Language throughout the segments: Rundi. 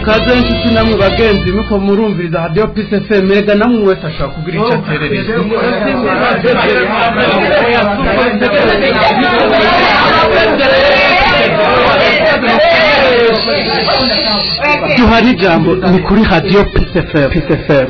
Kaze inshuti namwe bagenzi muko murumviriza Radio Peace FM, ega namwe wese ashobora kugira icyo aterereza. Duhari ijambo ni kuri Radio Peace FM. Peace FM.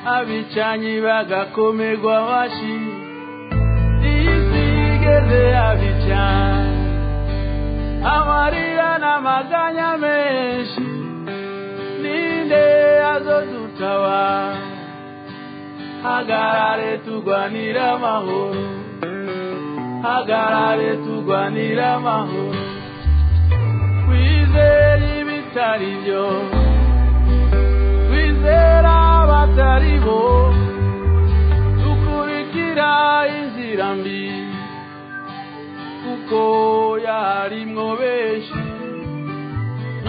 Abicanyi bagakomerwa amashi, isi igeze abicanyi, amarira n'amaganya menshi, ninde azodutabara? Hagarare tugwanire amahoro, hagarare tugwanire amahoro, kwizera ibitari byo, kwizera abatari bo, dukurikira inzira mbi, kuko yarimwo benshi.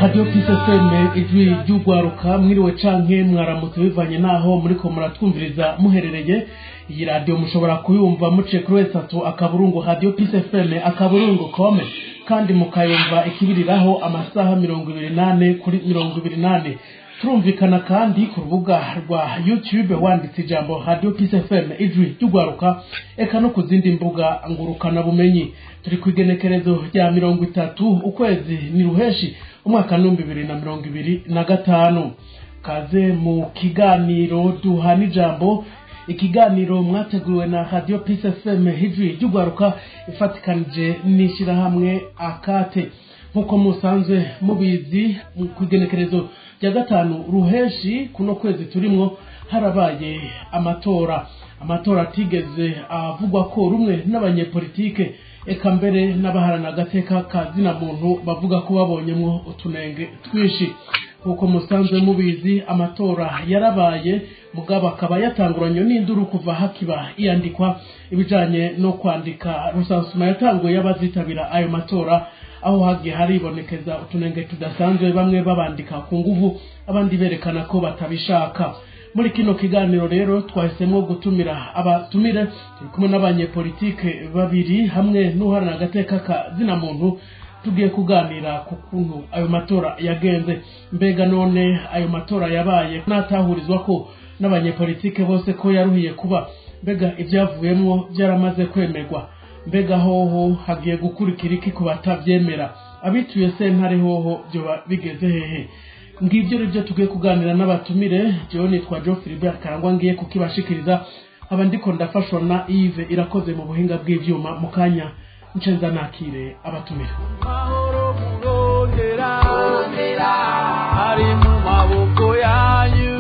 Radio Peace FM, ijwi ry'ugwaruka, mwiriwe canke mwaramutse bivanye naho muriko muratwumviriza muherereye. Iyi radio mushobora kuyumva muciye kuri website akaburungu Radio Peace FM akaburungu com, kandi mukayumva ikibiriraho amasaha 24 kuri 24. Turumvikana kandi ku rubuga rwa YouTube wanditse ijambo Radio Peace FM ijwi ry'ugwaruka, eka no ku zindi mbuga ngurukana bumenyi. Turi ku igenekerezo rya 30 ukwezi ni ruheshi umwaka 2025. Kaze mu kiganiro duhana ijambo, ikiganiro mwateguwe na Radio Peace FM ijwi ry'ugwaruka ifatikanije n'ishirahamwe Akate. Nkuko musanzwe mubizi, ku igenekerezo rya 5 ruheshi kuno kwezi turimwo harabaye amatora, amatora atigeze avugwa ko rumwe n'abanyepolitike, eka mbere n'abaharana agateka ka zina muntu bavuga ko babonyemwo utunenge twinshi. Nkuko musanzwe mubizi, amatora yarabaye mugabo akaba yatanguranye n'induru kuva hakiba iyandikwa ibijanye no kwandika rusansuma yatanguye y'abazitabira ayo matora, aho hagiye haribonekeza utunenge tudasanzwe, bamwe babandika ku nguvu, abandi berekana ko batabishaka. Muri kino kiganiro rero twahisemo gutumira abatumire, turi kumwe n'abanyepolitike babiri hamwe n'uharana agateka ka zina muntu. Tugiye kuganira ku kuntu ayo matora yagenze. Mbega none ayo matora yabaye natahurizwa ko n'abanyepolitike bose ko yaruhiye kuba? Mbega ivyavuyemwo byaramaze kwemerwa? Mbega hoho hagiye gukurikira iki ku batavyemera? Abituye sentare hoho byoba bigeze hehe? Ngivyo rivyo tugiye kuganira n'abatumire. Jewe nitwa Joe Philibert Karangwa, ngiye kukibashikiriza, aba ndiko ndafashwa na Yves Irakoze mu buhinga bw'ivyuma. Mu kanya ncenza nakire abatumire. Mahoro murondera ari mu maboko yanyu,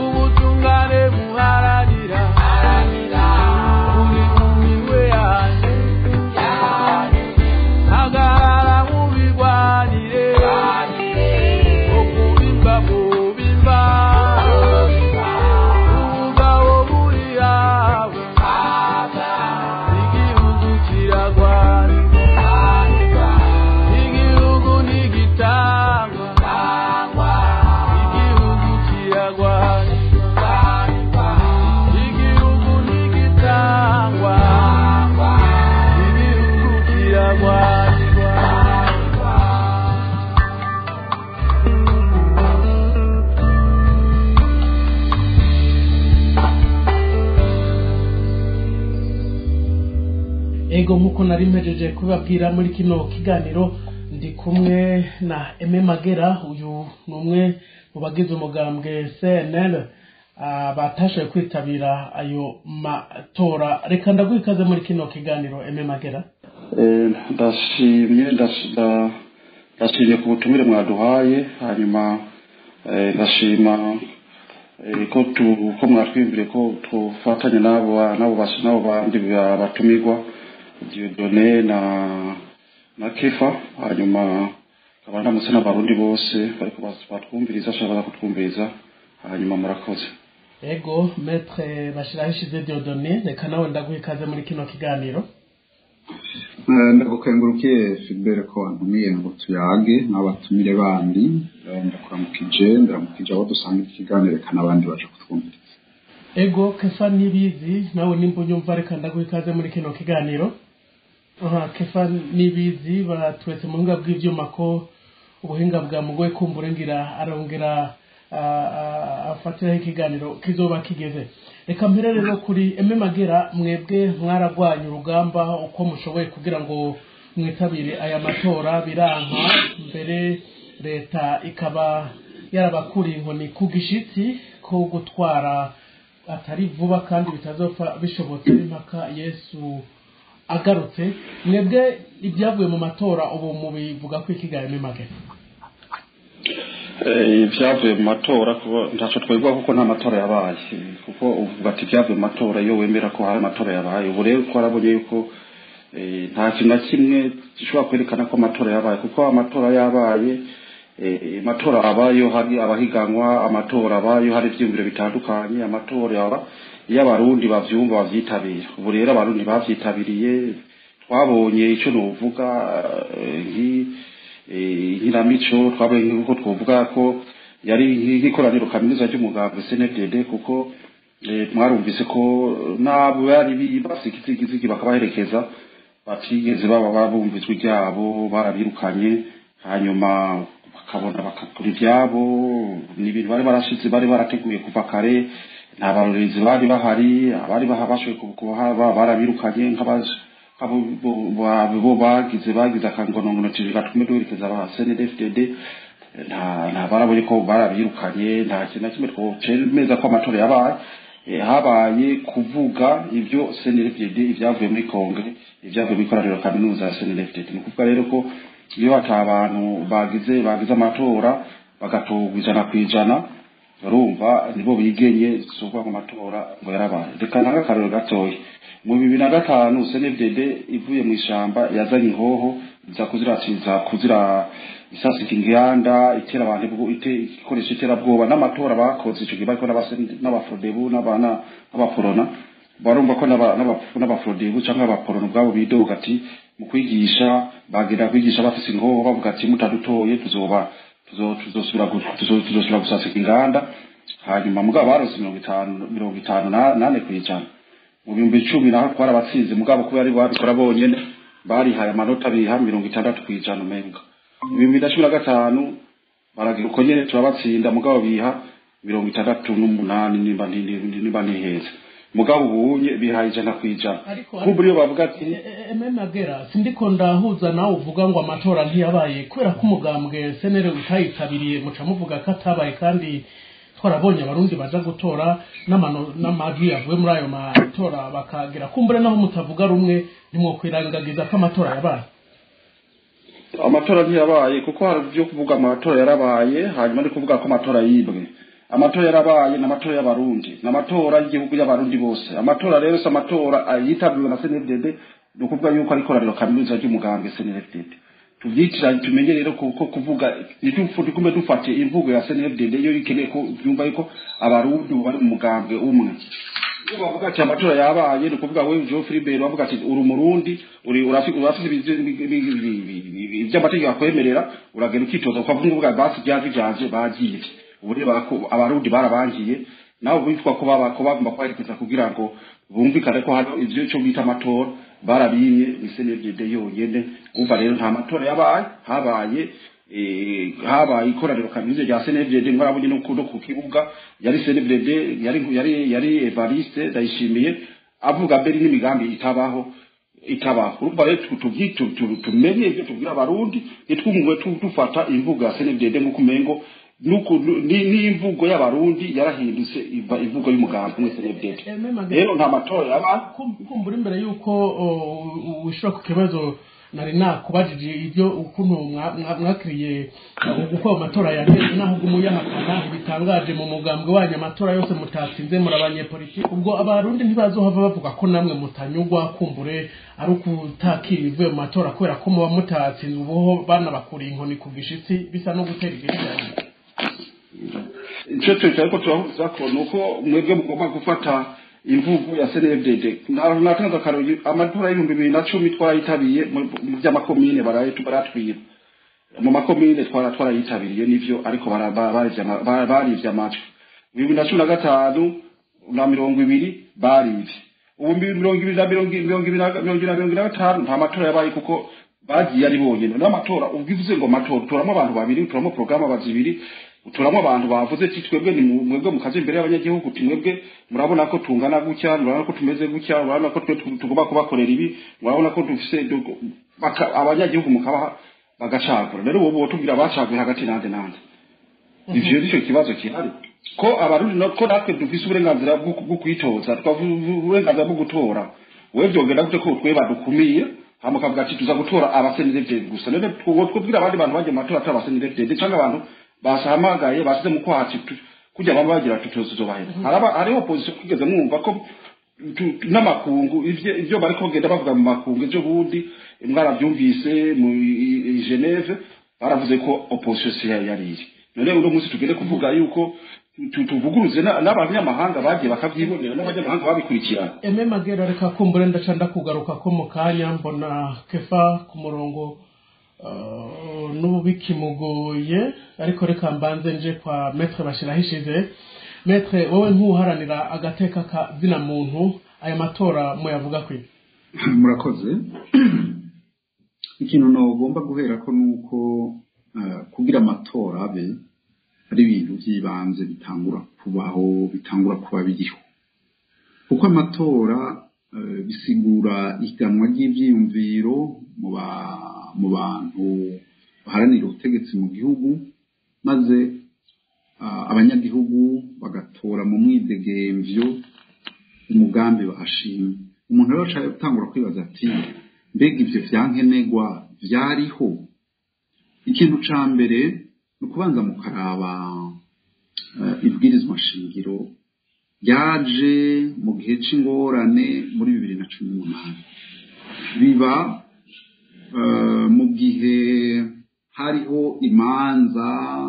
ubutungane muharanira muri mu minwe yanyu, hagarara mubirwanire, okubimba mubimba, ubugabo buri yawe, igihugu kiragwanirwa, igihugu ntigitangwa, igihugu kiragwanirwa, igihugu ntigitangwa, igihugu kiragwanirwa. Ego, nkuko nari mpejeje kubabwira, muri kino kiganiro ndi kumwe na Aime Magera. Uyu ni umwe mu bagize umugambwe CNL batashoboye kwitabira ayo matora. Reka ndaguha ikaze muri kino kiganiro, Aime Magera. Ndashimye, ndashimye ku butumire mwaduhaye, hanyuma ndashima ko mwatwiyumvire ko tufatanya n'abo bandi batumirwa, Dieudonné na Kefa, hanyuma Nkaba ndamutse n'abarundi bose bariko batwumviriza canke baza kutwumviriza, hanyuma murakoze. Ego, Maître Bashirahishize Dieudonné, reka nawe ndaguha ikaze muri kino kiganiro. Ndagukengurukiye Philbert ko wantumiye ngo tuyage n'abatumire bandi. Ndakuramukije, ndaramukije abo dusanga ikiganiro, eka n'abandi baje kutwumviriza. Ego, Kefa Nibizi, nawe nimba unyumva, reka ndaguha ikaze muri kino kiganiro. Aha Kefa Nibizi batwetse mu buhinga bw'ivyuma ko ubuhinga bwa mugoye, kumbura ngira arongera afatiraho ikiganiro kizoba kigeze. Reka mpere rero kuri Aime Magera. Mwebwe mwaragwanye urugamba uko mushoboye kugira ngo mwitabire aya matora, biranka, mbere leta ikaba yarabakuriye inkoni ku gishitsi ko gutwara atari vuba kandi bitazopfa bishobotse impaka Yesu agarutse. Mwebwe ibyavuye mu matora ubu mubivuga ko ikigaye, Aime Magera? Ibyavuye mu matora ntacyo twivuga kuko nta matora yabaye, kuko uvuga ati ibyavuye mu matora iyo wemera ko hari amatora yabaye. Ubu rero twarabonye yuko nta kintu na kimwe gishobora kwerekana ko amatora yabaye, kuko amatora yabaye, amatora abayo hari abahiganwa, amatora abayo hari ivyiyumviro bitandukanye, amatora aba iyo abarundi bavyumva bavyitabira. Ubu rero abarundi bavyitabiriye, twabonye ico novuga nk'inkinamico, twabonye nk'uko twovuga ko yari nk'ikoraniro kaminuza ry'umugambwe CNDD, kuko mwarumvise ko n'abo bari basiga bakabaherekeza batigeze baba babumva ijwi ryabo, barabirukanye, hanyuma bakabona bakakora ibyabo. Ni ibintu bari barashize, bari barateguye kuva kare. Nta barorerezi bari bahari, abari bashoboye kuhaba barabirukanye, nk'abo bagize akangonongono gatume duherekeza aba CNDD-FDD. Nta barabonye ko barabirukanye. Nta kintu na kimwe twemeza ko amatora yabaye. Habaye kuvuga ibyo CNDD-FDD, ibyavuye muri congrès, ibyavuye muri koraniro kaminuza ya CNDD-FDD. Ni ukuvuga rero ko iyo ata abantu bagize amatora bagatorwa 100%, urumva nibo bigenye, si ukuvuga ngo amatora ngo yarabaye. Reka ntange akarorero gatoya. Mu 2005 CNDD ivuye mu ishamba yazanye inkoho, iza kuzirasiza kuzira isasika inganda, itera abantu ikoresha iterabwoba. N'amatora bakoze ico gihe bariko n'abaFRODEBU n'abaPRONA, barumva ko n'abaFRODEBU canke abaPRONA ubwabo bidoga ati mu kwigisha bagenda kwigisha bafise inkoho, bavuga ati mutadutoye tuzoba tuzosubira gusasika inganda. Hanyuma mugabo baronse 54%. Mu 2010 naho twarabatsinze, mugabo kubera ari babikora bonyene barihaye amanota, biha 60% umenga. 2015 baragira uko nyene, turabatsinda, mugabo biha 68 nimba ntiheze, mugabo ubunye bihaye 100%. Ariko Kumbura iyo bavuga ati Aime Magera, sindiko ndahuza nawe uvuga ngo amatora ntiyabaye kubera ko umugambwe CNL utayitabiriye, muca muvuga ko atabaye, kandi twarabonye abarundi baja gutora n'amajwi yavuye muri ayo matora bakagira. Kumbure naho mutavuga rumwe, ntimwokwirengagiza ko amatora yabaye. Amatora ntiyabaye, kuko hari ibyo kuvuga amatora yarabaye, hanyuma ni kuvuga ko amatora yibwe. Amatora yarabaye, ni amatora y'abarundi, ni amatora y'igihugu y'abarundi bose. Amatora rero si amatora yitabiriwe na CNDD, ni ukuvuga yuko ari ikoraniro kaminuza ry'umugambwe CNDD. Tuvyicira tumenye rero kuko kuvuga ntitugume dufate imvugo ya CNDD yo ikeneye ko byumva yuko abarundi bari mu mugambwe umwe. Iyo bavuga ati amatora yabaye, ni ukuvuga wewe Joe Philbert bavuga ati uri umurundi, uri urafise ivy'amategeko akwemerera, uragenda ukitoza ukavuga uvuga basi byaje byanje bagiye. Ubu rero abarundi barabangiye nabo bitwa ko baba ko bagomba kwerekeza kugira ngo bumvikane ko hano ivyo cyo bita amatora barabimye, ni CNDD yonyene. Umva rero, nta matora yabaye, habaye ikoraniro kaminuza rya CNDD. Mwarabonye no ku kibuga yari CNDD, yari Evariste Ndayishimiye avuga mbere n'imigambi itabaho. Urumva rero tumenye ibyo tubwira abarundi, ntitwumve dufata imvugo ya CNDD nk'uko umengo n'imvugo y'abarundi yarahindutse iva imvugo y'umugambi umwe CNDD. Aime Magera, Rero nta matora yaba. Kumbura imbere yuko wishura ku kibazo Nari nakubajije ibyo ukuntu mwakiriye uko ayo matora yagenze, naho umuyahakana bitangaje mu mugambwe wanyu amatora yose mutatsinze muri abanyepolitiki. Ubwo abarundi ntibazohava bavuga ko namwe mutanyugwa, kumbure ari ukutakira ibivuye mu matora kubera ko muba mutatsinze, ubuho banabakuriye inkoni ku gishitsi bisa no gutera igihugu? Icyo twicaye ko turahuza ko ni uko mwebwe mugomba gufata imvugo ya CNDD. Natanze akarori, amatora y'2010 twarayitabiye mu by'amakomine, baraye baratwiba mu makomine, twarayitabiriye nivyo, ariko barivye amajwi. 2015 na 20 barivye, ubu 20 na 20 na 20 na 25 nta matora yabaye kuko bagiye ari bonyene. N'amatora ubwivuze ngo amatora, utoramo abantu babiri, utoramo porogaramu bazibiri, utoramo abantu bavuze ati twebwe ni mwebwe mukaze imbere y'abanyagihugu, ati mwebwe murabona ko tungana gutya, murabona ko tumeze gutya, murabona ko twe tugomba kubakorera ibi, murabona ko dufise abanyagihugu mukabaha bagacagura. Rero ubu tubwira bacaguye hagati nande nande, ivyo nicyo kibazo gihari, ko abarundi ko natwe dufise uburenganzira bwo kwitoza, twavuze uburenganzira bwo gutora. Wewe vyogenda gute ko twe badukumiye, hama ukavuga ati tuza gutora aba CNDD gusa? None twobwira abandi bantu bagiye mu matora atari aba CNDD, canke abantu basahamagaye basize mu kwaha kujya bamwe bagira ati tuzobahera? Haraba hariho opposition kugeze mwumva ko n'amakungu ivyo bariko bagenda bavuga mu makungu. Ejo bundi mwaravyumvise mu i Geneve baravuze ko opposition si yari iri. None uno munsi tugende kuvuga yuko tuvuguruze n'abanyamahanga bagiye bakavyibonera, n'abanyamahanga babikurikirana? Eme Magera, reka kumbure ndaca ndakugaruka ko mu kanya, mbona Kefa ku murongo n'ubu bikimugoye, ariko reka mbanze nje kwa Maître Bashirahishize. Maître, wowe nk'uharanira agateka ka zina muntu, aya matora muyavuga kwi? Murakoze. Ikintu ntugomba guhera ko ni uko kugira amatora abe ari ibintu by'ibanze bitangura kubaho, bitangura kuba biriho, kuko amatora bisigura ihiganwa ry'ibyiyumviro mu bantu baharanira ubutegetsi mu gihugu, maze abanyagihugu bagatora mu mwidegemvyo umugambi bashimye. Umuntu rero aca atangura kwibaza ati mbega ivyo vyankenerwa vyariho? Ikintu ca mbere ni ukubanza mukaraba ibwirizwa shingiro ryaje mu gihe c'ingorane muri 2018, biba mu gihe hariho imanza,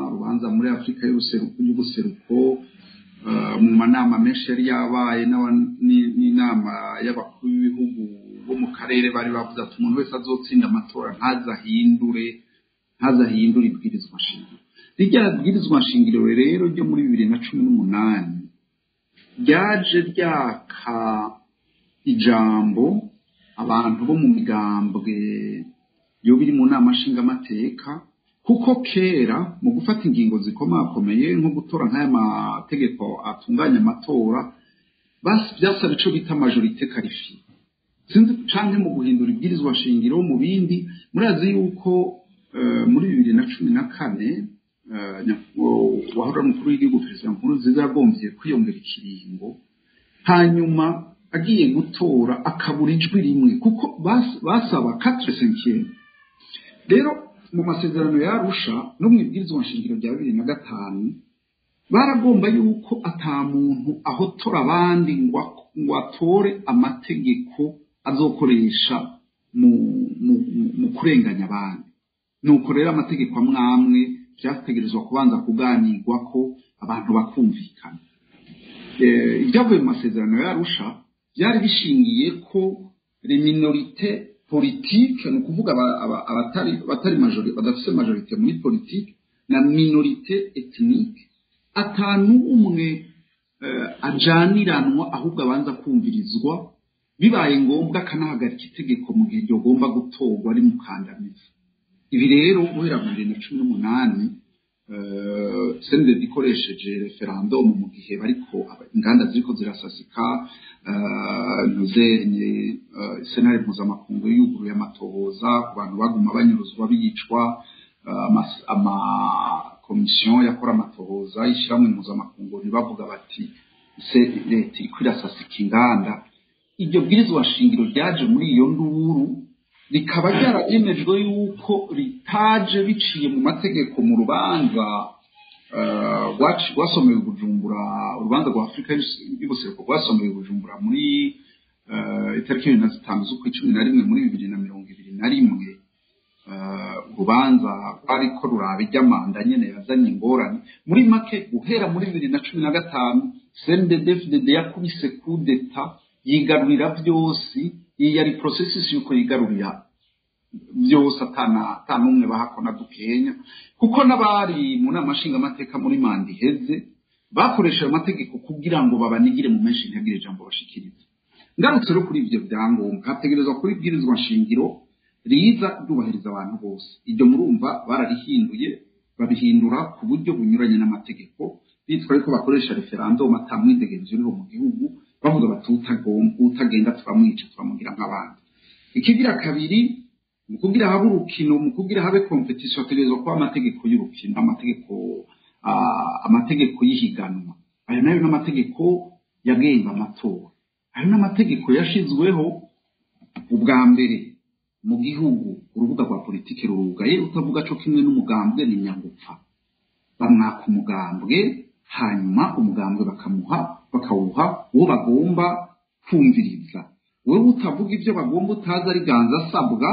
urubanza muri Afurika y'ubuseruko, mu manama menshi yari yabaye n'inama y'abakuru b'ibihugu bo mu karere, bari bavuze ati umuntu wese azotsinda amatora ntazahindure ibwirizwa shingiro. Rirya bwirizwa shingiro rero ryo muri 2018 ryaje ryaka ijambo abantu bo mu migambwe yo biri mu nama nshingamateka, kuko kera mu gufata ingingo zikomakomeye nko gutora nk'aya mategeko atunganya amatora byasaba ico bita majorité qualifiée, sinzi, canke mu guhindura ibwirizwa shingiro mu bindi. Murazi yuko muri 2014 wahora umukuru w'igihugu Perezida Nkurunziza yagombye kwiyongera ikiringo, hanyuma agiye gutora akabura ijwi rimwe kuko basaba 4/5. Rero mu masezerano ya Arusha no mu ibwirizwa nshingiro rya 2005 baragomba yuko ata muntu ahotora abandi ngo atore amategeko azokoresha mu kurenganya abandi. Nuko rero amategeko amwe amwe byategerezwa kubanza kuganirwa ko abantu bakumvikana. Ibyavuye mu masezerano ya Arusha byari bishingiye ko les minorités politiques, ni ukuvuga abatari majorité, badafise majorité muri politique, na minorité ethnique, atanu umwe ajaniranwa, ahubwo abanza kumvirizwa, bibaye ngombwa akanahagarika itegeko mu gihe ryogomba gutorwa ari mukandamiza. Ibi rero guhera mu 2018 CNDD ikoresheje référendum mu gihe bariko inganda ziriko zirasasika, ntuzenye sentare mpuzamakungu yuguruye amatohoza ku bantu baguma banyuruzwa bicwa, amakomisiyo yakora amatohoza y'ishyirahamwe mpuzamakungu ntibavuga bati se leta iriko irasasika inganda. Iryo bwirizwa shingiro ryaje muri iyo nduru. Rikaba ryaremejwe yuko ritaje biciye mu mategeko mu rubanza rwasomewe Bujumbura, urubanza rwa Afurika y'ubuseruko rwasomewe Bujumbura muri itariki 25 z'ukwa 11 muri 2021. Urubanza rwariko ruraba iry'amanda nyene yazanye ingorane. Muri make, guhera muri 2015, CNDD-FDD yakubise kudeta, yigarurira vyose. Iyi yari processus yuko yigarurira byose, atanumwe bahakona dukenya, kuko n'abari mu nama nshingamateka muri manda iheze bakoresha ayo mategeko kugira ngo babanigire mu menshi, ntihagire ijambo bashikiriza. Ngarutse rero kuri ibyo byangombwa, hategerezwa kuri ibwirizwa nshingiro riza ryubahiriza abantu bose. Ibyo murumva bararihinduye, babihindura ku buryo bunyuranye n'amategeko, bitwa yuko bakoresha référendum ata mwidegenzo uriho mu gihugu, bavuga bati utagenda turamwica, turamugira nk'abandi. Ikigira kabiri, mu kugira habe urukino, mu kugira habe compétition, hategerezwa kuba amategeko y'urukino, amategeko y'ihiganwa. Ayo nayo n'amategeko yagenga amatora, ayo n'amategeko yashizweho ubwa mbere mu gihugu. Urubuga rwa politiki rurugaye, utavuga co kimwe n'umugambwe ni nyagupfa, bamwaka umugambwe, hanyuma umugambwe bakamuha, bakawuha uwo bagomba kumviriza. Wewe utavuga ibyo bagomba, utazi ari ganza asabwa,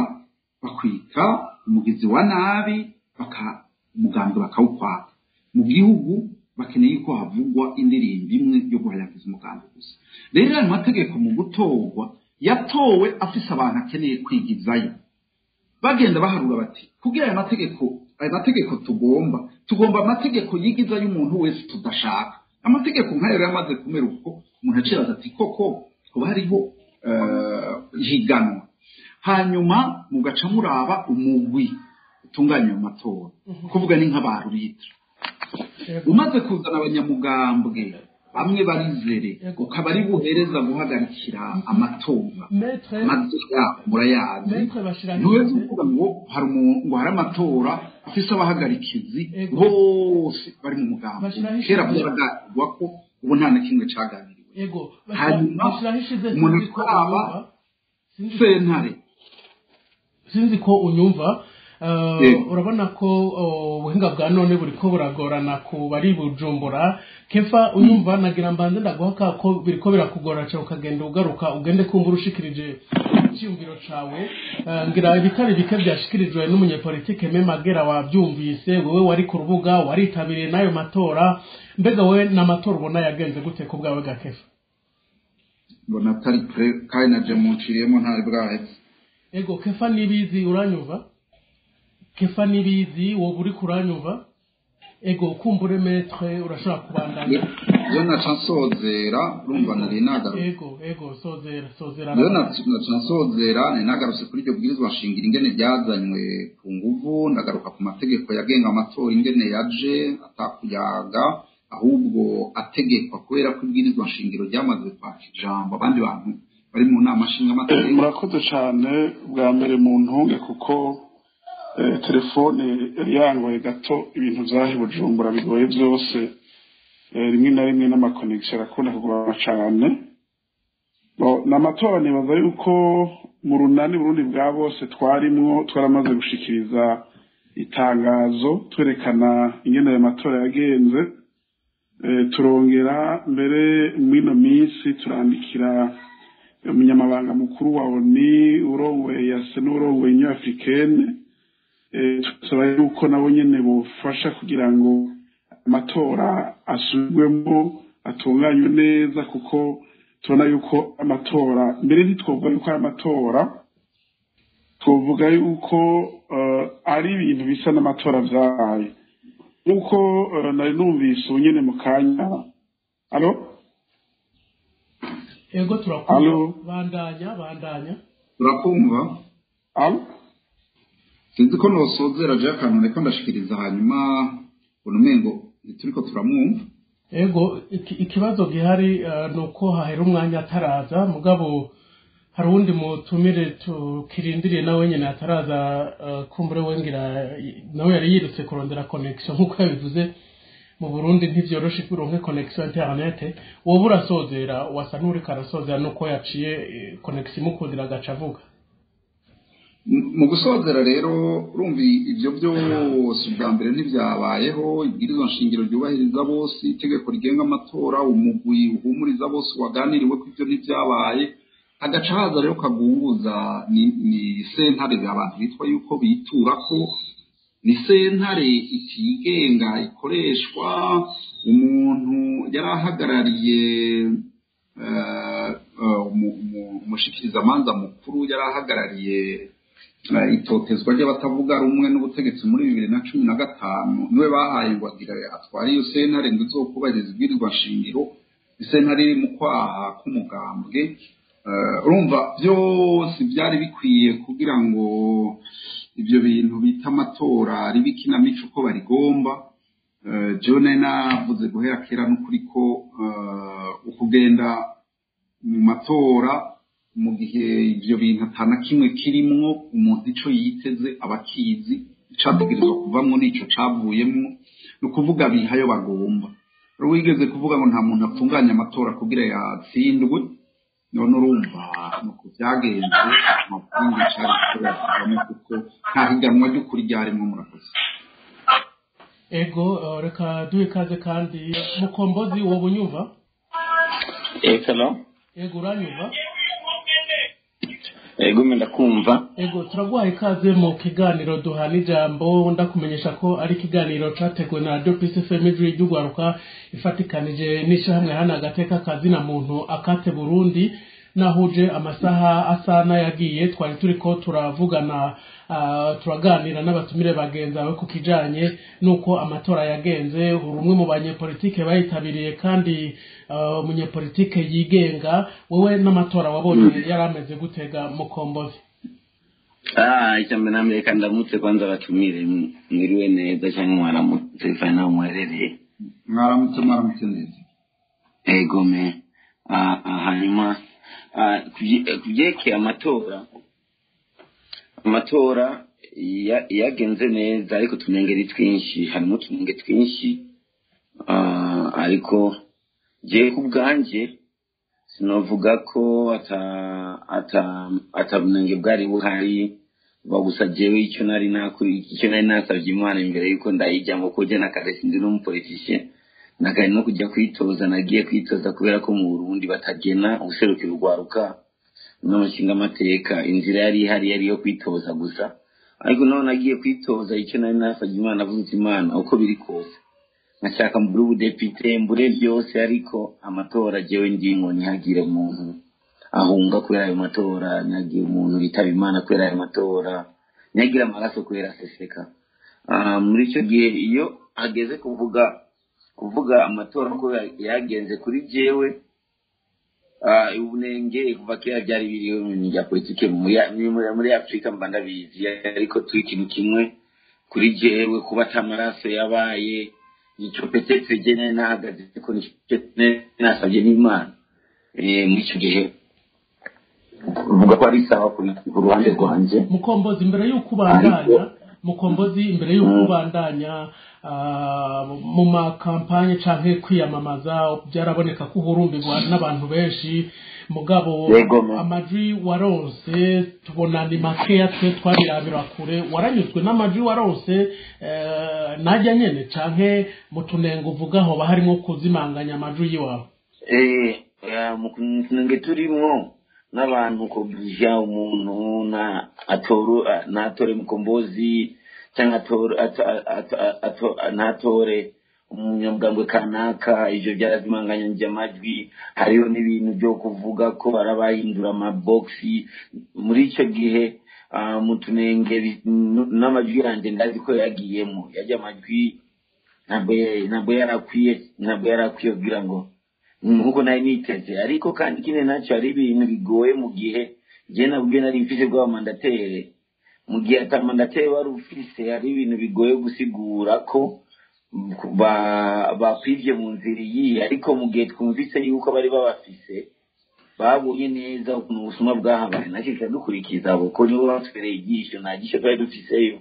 bakwita umugizi wa nabi, baka umugambwe bakawukwaka. Mu gihugu bakeneye ko havugwa indirimbo imwe yo guhayagiza umugambi gusa. Rero ayo mategeko mu gutorwa yatowe afise abantu akeneye kwigizayo, bagenda baharura bati kugira ayo mategeko tugomba amategeko yigizayo umuntu wese tudashaka. Amategeko nk'ayo rero yamaze kumera uko, umuntu acibaza ati koko kuba hariho higanwa? Hanyuma mugaca muraba umugwi utunganya ayo matora, kuvuga ni nk'abarubitra. Umaze kuzana abanyamugambwe bamwe barizere, ukaba ari buhereza guhagarikira amatora, amatora murayazi. Ntuweze kuvuga ngo hari ngo hari amatora afise abahagarikizi bose bari mu mugambi. Kera byaraganirwa ko ubu nta na kimwe caganiriwe. Hanyuma umuntu akaraba sentare. Sinzi ko unyumva. Urabona ko ubuhinga bwa none buriko buragorana ku bari Bujumbura. Kefa, unyumva? Nagira mbanze ndaguha ko biriko birakugora cyane, ukagenda ugaruka, ugende kumva urushikirije icyumviro cawe. Ngira ibitari bike byashikirijwe n'umunyepolitike Memagera wabyumvise. Wewe wari ku rubuga, waritabiriye n'ayo matora. Mbega wewe n'amatora ubona yagenze gute ku bwawe ga Kefa? Mbona atari prêt, kandi naje munciriyemo ntari bwaheze. Ego, Kefa Nibizi, uranyumva? Kefa Nibizi, wowe uri kuranyumva? Ego, kumbure maître urashobora kubandanya. Yo naca nsozera, urumva nari nagarutse. Ego, sozera, sozera. Yo naca nsozera, nari nagarutse kuri iryo bwirizwa nshingiro ingene ryazanywe ku nguvu, ndagaruka ku mategeko yagenga amatora ingene yaje atakuyaga, ahubwo ategekwa kubera ko ibwirizwa nshingiro ryamaze kwaka ijambo abandi bantu bari mu nama nshingamateka. Murakoze cyane. Bwa mbere mu ntunge, kuko telefone yari yangoye gato. Ibintu vyahe Bujumbura bigoye byose, rimwe na rimwe n'ama connexion arakunda kugorana cane. N'amatora nibaza yuko mu runani Burundi bwa bose twarimwo, twaramaze gushikiriza itangazo twerekana ingene ayo matora yagenze. Turongera mbere mw'ino minsi turandikira umunyamabanga mukuru wa ONU, urongoye yase n'urongoye Union Africaine, tusaba yuko nabo nyene bofasha kugira ngo amatora asubirwemo, atunganywe neza, kuko tubona yuko amatora mbere ntitwovuga yuko ari amatora, twovuga yuko ari ibintu bisa n'amatora vyabaye, nk'uko nari numvise ubu nyene mu kanya. Allô? Ego, turakumva, bandanya, bandanya. Turakumva. Allô? Sinzi ko nosozera je akantu reko ndashikiriza, hanyuma unumengo ntituriko turamwumva. Ego, ikibazo gihari ni uko hahera umwanya ataraza, mugabo hari uwundi mutumire tukirindiriye nawe nyine ataraza. Kumbure we ngira nawe yari yirutse kurondera connexion, nk'uko yabivuze. Mu Burundi ntivyoroshe kuronke connexion internet. Wowe urasozera, wasa n'uriko arasozera, nuko yaciye connexion imukundira agaca avuga. Mu gusozera rero, urumva ibyo byose ubwa mbere ntibyabayeho: ibwirizwa nshingiro ryubahiriza bose, itegeko rigenga amatora, umugwi uhumuriza bose waganiriwe ko ibyo ntibyabaye. Hagaca haza rero kagunguza ni sentare abantu bitwa yuko bitura ko ni sentare itigenga, ikoreshwa umuntu yari ahagarariye umushikirizamanza mukuru, yari ahagarariye itotezwa ry'abatavuga rumwe n'ubutegetsi muri 2015, niwe bahaye ngo agira atware iyo sentare ngo izokubahiriza ibwirizwa nshingiro, isentare iri mu kwaha k'umugambwe. Urumva byose byari bikwiye kugira ngo ibyo bintu bita amatora ribe ikinamico uko barigomba. Jewe nari navuze guhera kera n'ukuri ko ukugenda mu matora mu gihe ibyo bintu atana kimwe kirimwo, umuntu ico yiteze abakizi, icategerezwa kuvamwo n'ico cavuyemwo, ni ukuvuga bihayo bagomba. Wigeze kuvuga ngo nta muntu atunganya amatora kugira yatsindwe, none urumva nuko byagenze, nta kindi cari gushobora kuvamo kuko nta higanwa ry'ukuri ryarimwo. Murakoze. Ego, reka duhe ikaze kandi Mukombozi. Wowe unyumva? Hello. Ego, uranyumva? Ego, ndakumva. Ego, turaguhaye ikaze mu kiganiro duhana ijambo. Ndakumenyesha ko ari ikiganiro categuwe na Radio Peace FM, ijwi ry'ugwaruka, ifatikanije n'ishyirahamwe hana agateka kazina muntu Akate Burundi. Nahuje amasaha asa n'ayagiye, twari turiko turavugana, turaganira n'abatumire bagenzi bawe ku kijanye n'uko amatora yagenze. Uri umwe mu banyepolitike bayitabiriye kandi umunyepolitike yigenga. Wowe n'amatora wabonye yari ameze gutega, Mukombozi? Icya mbere na mbere, reka ndamutse kwanza abatumire. Mwiriwe neza cyangwa mwaramutse, bivanye n'aho muherereye. Mwaramutse, mwaramutse neza. Ego me. Hanyuma ku byerekeye amatora, amatora yagenze neza, ariko utunenge ni twinshi, harimo utunenge twinshi. Ariko jewe ku bwanjye sinovuga ko ata bunenge bwari buhari. Gusa jewe icyo nari nasabye Imana imbere yuko ndayijyamo, ko jye na kare sinzi n'umupoliticien, nakare no kujya kwitoza, nagiye kwitoza kubera ko mu Burundi batagena ubuserukira urwaruka n'amashinga amateka. Inzira yari ihari yari iyo kwitoza gusa. Ariko naho nagiye kwitoza, icyo nari nasabye Imana, avuze uti: "Imana, uko biri kose nkashaka mbure ubudepite, mbure byose, ariko amatora jewe ndingo ntihagire umuntu ahunga kubera ayo matora, ntihagire umuntu yitaba Imana kubera ayo matora, ntihagire amaraso kubera aseseka." Muri icyo gihe iyo ageze kuvuga amatora ko yagenze, kuri jewe ubunenge kuva kera byari biriho mu bintu bya politike muri Afurika, mba ndabizi. Ariko turi ikintu kimwe, kuri jewe kuba ata maraso yabaye, icyo peut-être je nari nahagaze ko nicyo nasabye n'Imana. Muri icyo gihe uvuga ko ari sawa ku ruhande rwanjye. Mukombozi, imbere y'uko ubandanya, Mukombozi, imbere y'uko ubandanya, mu makampanye canke kwiyamamaza byaraboneka ko uhurumbirwa n'abantu benshi, mugabo amajwi waronse tubona ni makeya. Twe twabirabira kure. Waranyuzwe n'amajwi waronse najya nyene, canke mu tunenge uvuga hoba harimo kuzimanganya amajwi yiwawe? Mu tunenge turimwo n'abantu kuja umuntu na atoro natore Mukombozi cyangwa ntatore umunyamugambwe kanaka, ivyo byarazimanganya amajwi. Hariho n'ibintu byo kuvuga ko barabahindura amabogisi muri icyo gihe. Mu tunenge n'amajwi yanjye ndazi ko yagiyemo, yajya amajwi ntabwo yarakwiye kugira ngo nkuko nari niteze. Ariko kandi ikindi nacyo, hari ibintu bigoye mu gihe njye nabwo nari mfise bw'abamandataires. Mu gihe atamandataire wari ufise, hari ibintu bigoye gusigura ko bakwivye mu nzira iyi. Ariko mu gihe twumvise yuko bari babafise, babonye neza ukuntu ubusuma bwahabaye, nacyo kikadukurikiza abo ko nibo batwereye igisho, nta gisho twari dufiseyo.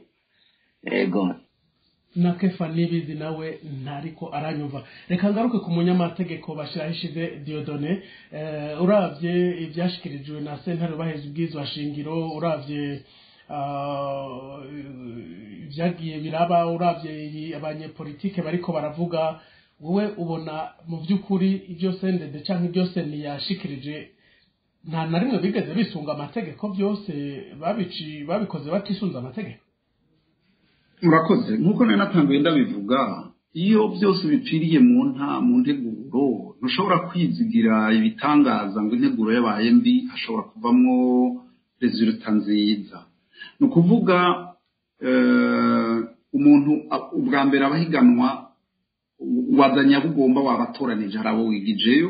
Ego. Na Kefa Nibizi nawe ntariko aranyumva. Reka ngaruke ku munyamategeko Bashirahishize Dieudonné. Uravye ivyashikirijwe na sentare yubahiriza ubwirizwa shingiro, uravye Ibyagiye biraba, uravye abanyepolitike bariko baravuga, wowe ubona mu by'ukuri ibyo CNDD canke ibyo CENI yashikirije nta na rimwe bigeze bisunga amategeko? Byose babici babikoze batisunze amategeko. Murakoze. Nk'uko nari natanguye ndabivuga, iyo byose bipfiriye mu nteguro, ntushobora kwizigira ibitangaza ngo integuro yabaye mbi hashobora kuvamwo résultat nziza. Ni ukuvuga umuntu ubwa mbere abahiganwa wazanye abo ugomba, wabatoranije, hari abo wigijeyo,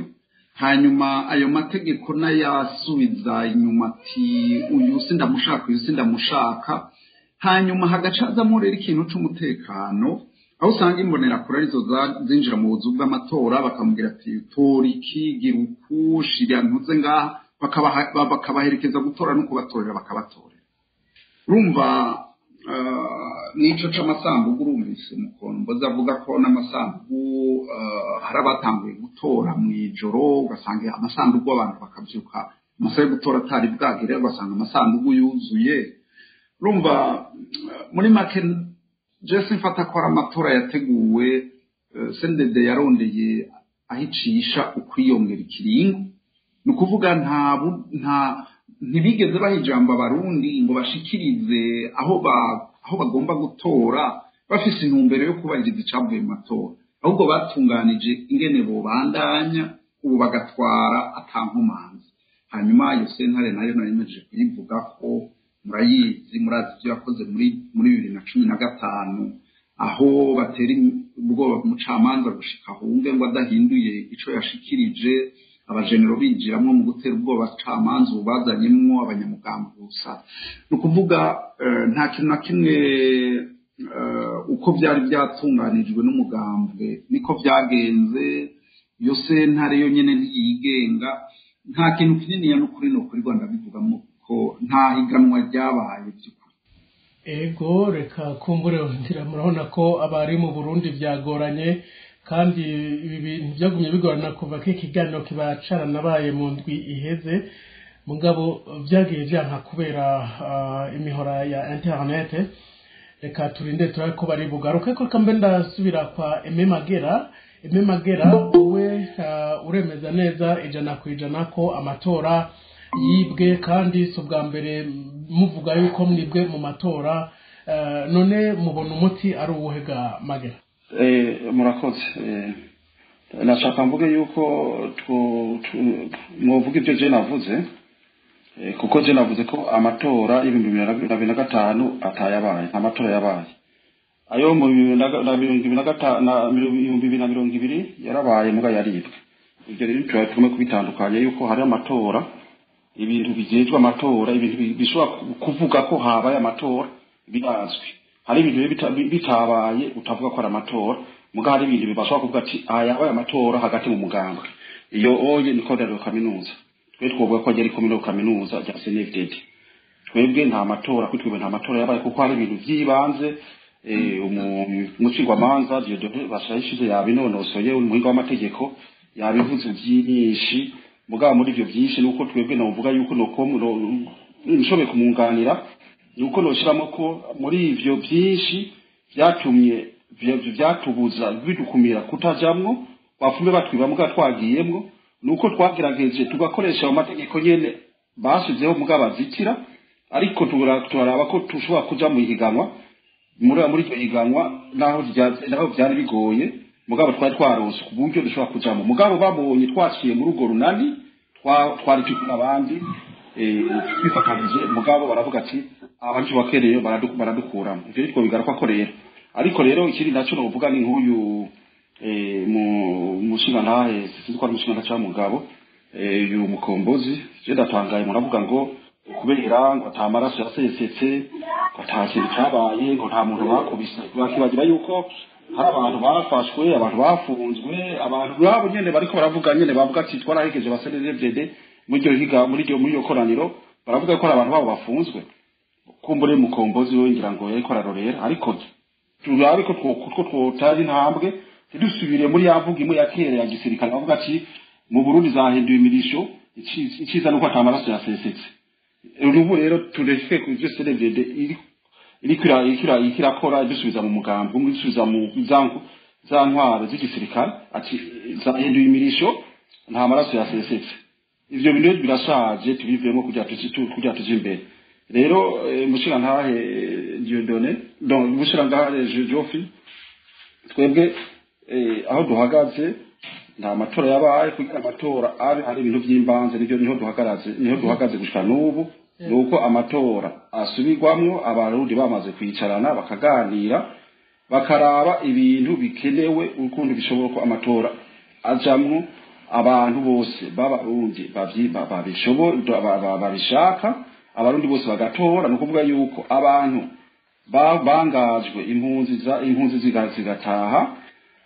hanyuma ayo mategeko n'ayasubiza inyuma ati uyu sindamushaka, uyu sindamushaka. Hanyuma hagacazamo rero ikintu c'umutekano, aho usanga imbonerakure arizo zinjira mu buzu bw'amatora, bakamubwira ati tora iki, gira uku, shira ntuze ngaha, bakabaherekeza gutora no kubatorera, bakabatorera. Urumva nico c'amasandugu, urumvise Mukombozi avuga ko n'amasandugu hari abatanguye gutora mw'ijoro, ugasanga amasandugu abantu bakavyuka amasaha yo gutora atari bwagere, ugasanga amasandugu yuzuye. Urumva muri make jese mfata ko ari amatora yateguwe. CNDD yarondeye aho icisha ukwiyongera ikiringo. Ni ukuvuga nta ntibigeze baha ijambo Abarundi ngo bashikirize aho bagomba gutora bafise intumbero yo kubahiriza icavuye mu matora, ahubwo batunganije ingene bobandanya ubu bagatwara atankomanzi. Hanyuma iyo sentare nayo nari kuyivuga ko murayizi, murazi ibyo yakoze muri 2015, aho batera ubwoba umucamanza gushika ahunge ngo adahinduye ico yashikirije, abajenero binjiramwo mu gutera ubwoba abacamanza, ubu bazanyemwo abanyamugambi gusa. Ni ukuvuga nta kintu na kimwe, uko byari byatunganijwe n'umugambwe niko byagenze. Iyo sentare yo nyene ntiyigenga, nta kintu kininiya. N'ukuri no kuri Rwanda bivugamo ko nta higanwa ryabaye by'ukuri. Ego, reka kumbure ngira murabona ko abari mu Burundi byagoranye, kandi ibi bintu byagumye bigorana kuva ko ikiganiro kiba caranabaye mu ndwi iheze, mugabo byagiye byanka kubera imihora ya internet. Reka turinde turabe ko bari bugaruke. Ko reka mbe ndasubira kwa Aime Magera. Aime Magera, wowe uremeza neza 100% ko amatora yibwe, kandi si ubwa mbere muvuga yuko mwibwe mu matora. None mubona umuti ari uwuhe ga Magera? Murakoze. Nashaka mvuge yuko mwovuga ibyo je navuze, kuko je navuze ko amatora y'2025 atayabaye. Nta matora yabaye. Ayo mu 2025 na 2020 yarabaye, muga yaribwe. Ibyo rero tuba tugomba kubitandukanya, yuko hari amatora, ibintu bijejwe amatora, ibintu bishobora kuvuga ko habaye amatora birazwi. Hari ibintu bitabaye utavuga ko ari amatora, muga hari ibintu bibashobora kuvuga ati aya yabaye amatora hagati mu mugambwe. Iyo oye niko rero kaminuza, twe twovuga ko ari komino kaminuza rya CNFDD. Twebwe nta matora kuri twebwe, nta matora yabaye, kuko hari ibintu by'ibanze. Umushingwamanza Dieudonné Bashayishize yabinonosoye, umuhinga w'amategeko yabivuze byinshi. Mugabo muri ibyo byinshi nuko twebwe novuga yuko nuko nshoboye kumwunganira, nuko noshiramo ko muri ivyo byinshi byatumye byatubuza, bidukumira kutajamwo, bafume batwiba muga twagiyemwo, nuko twagerageje tugakoresha ayo mategeko nyene basizeho mugabo bazitira, ariko turaraba ko tushobora kuja mu higanwa. Muri iryo higanwa naho byari bigoye, mugabo twari twaronse ku buryo dushobora kujamo. Mugabo babonye twaciye muri urwo runani, twari turi n'abandi twifatanije, mugabo baravuga ati abacu bakereye baradukuramo. Ivyo nitwo bigaruka ko rero. Ariko rero ikindi naco novuga ni nk'uyu mu mushingantahe, sinzi ko ari umushingantahe cyangwa mugabo, uyu Mukombozi. Je ndatangaye, muravuga ngo kubera ngo ata maraso yasesetse, ngo ata kintu cyabaye, ngo nta muntu bakubise. Bakibagira yuko hari abantu bafashwe, abantu bafunzwe, abantu babo nyene bariko baravuga nyene, bavuga ati twarahegeje ba CNDD muri iryo higa, muri iryo koraniro, baravuga ko hari abantu babo bafunzwe. Kumbure Mukombozi we ngira ngo yariko ararorera, ariko turabe ko twotari intambwe, ntidusubire muri ya mvugo imwe ya kera ya gisirikare bavuga ati mu Burundi zahinduye imirisho, iciza nuko ata maraso yasesetse. Ubu rero tureke ku byo CNDD iriko irakora, idusubiza mu mugambi umwe, idusubiza mu za ntwaro z'igisirikare, ati zahinduye imirisho, nta maraso yasesetse. Ivyo bintu birashaje, tubivemo kugira tuje imbere. Rero mushirantahe Dieudonné, donc mushirantahe Geoffrey, twebwe aho duhagaze, nta matora yabaye. Kugira amatora abe, hari ibintu by'imbanze, nibyo niho duhagaraze, niho duhagaze gushika n'ubu, nuko amatora asubirwamwo, abarundi bamaze kwicarana bakaganira, bakaraba ibintu bikenewe, ukuntu bishoboka ko amatora ajamwo abantu bose b'abarundi babishaka, abarundi bose bagatora. Ni ukuvuga yuko abantu bangajwe, impunzi zigataha,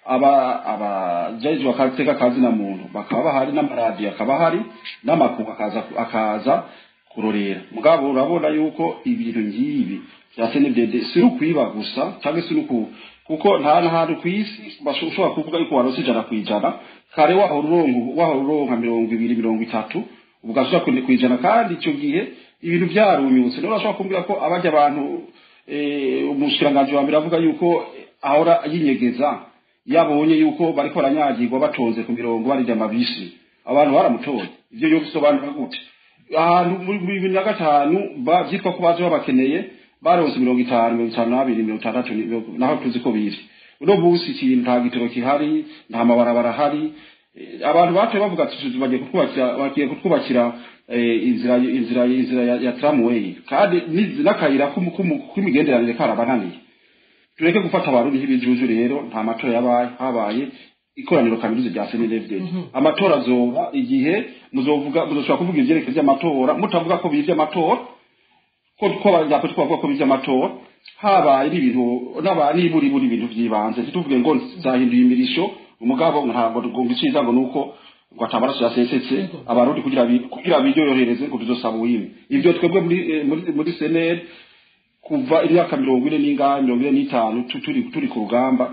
aba abajejwe akateka kazina muntu bakaba bahari, n'amaradiyo akaba ahari, n'amakungu akaza kurorera. Mugabo urabona yuko ibintu ngibi bya CNDD si ukwiba gusa cyangwa se uku, kuko nta n'ahantu ku isi ushobora kuvuga yuko waronse 100%. Kare wahora uronka 20, 30, ugashobora 100%, kandi icyo gihe ibintu byarunyutse. Niba urashobora kumbwira ko abajya abantu, umushikiranganji wa mbere avuga yuko ahora yinyegeza yabonye yuko bariko baranyagirwa, batonze ku mirongo barirya amabisi, abantu baramutoye, ivyo yo bisobanura gute? Ahantu muri 2005 vyitwa ko baje babakeneye, baronse 50, 52, 60, naho tuzi ko biri uno munsi ikintu, nta gitoro kihari, nta mabarabara ahari. Abantu batoye bavuga ati bagiye kutwubakira inzira ya tramway, kandi n'akayira k'imigenderanire karabananiye. Tureke gufata abarundi nk'ibijuju. Rero nta matora yabaye, habaye ikoraniro kaminuza rya CNDD. Amatora azoba igihe muzovuga, muzoshobora kuvuga ivyerekeye vy'amatora mutavuga ko bivye amatora, ko abanyapolitiki bavuga ko bivye amatora. Habaye n'ibintu niburi ibintu vyibanze, ntituvuge ngo zahinduye imirisho. Umugabo ntabwo ngo iciza ngo nuko ngo atamaraso yasesetse, abarundi kugira biryohereze ngo tuzosaba uwimwe. Ivyo twebwe muri CNL kuva imyaka 40 n'ingahe, 45, turi ku rugamba,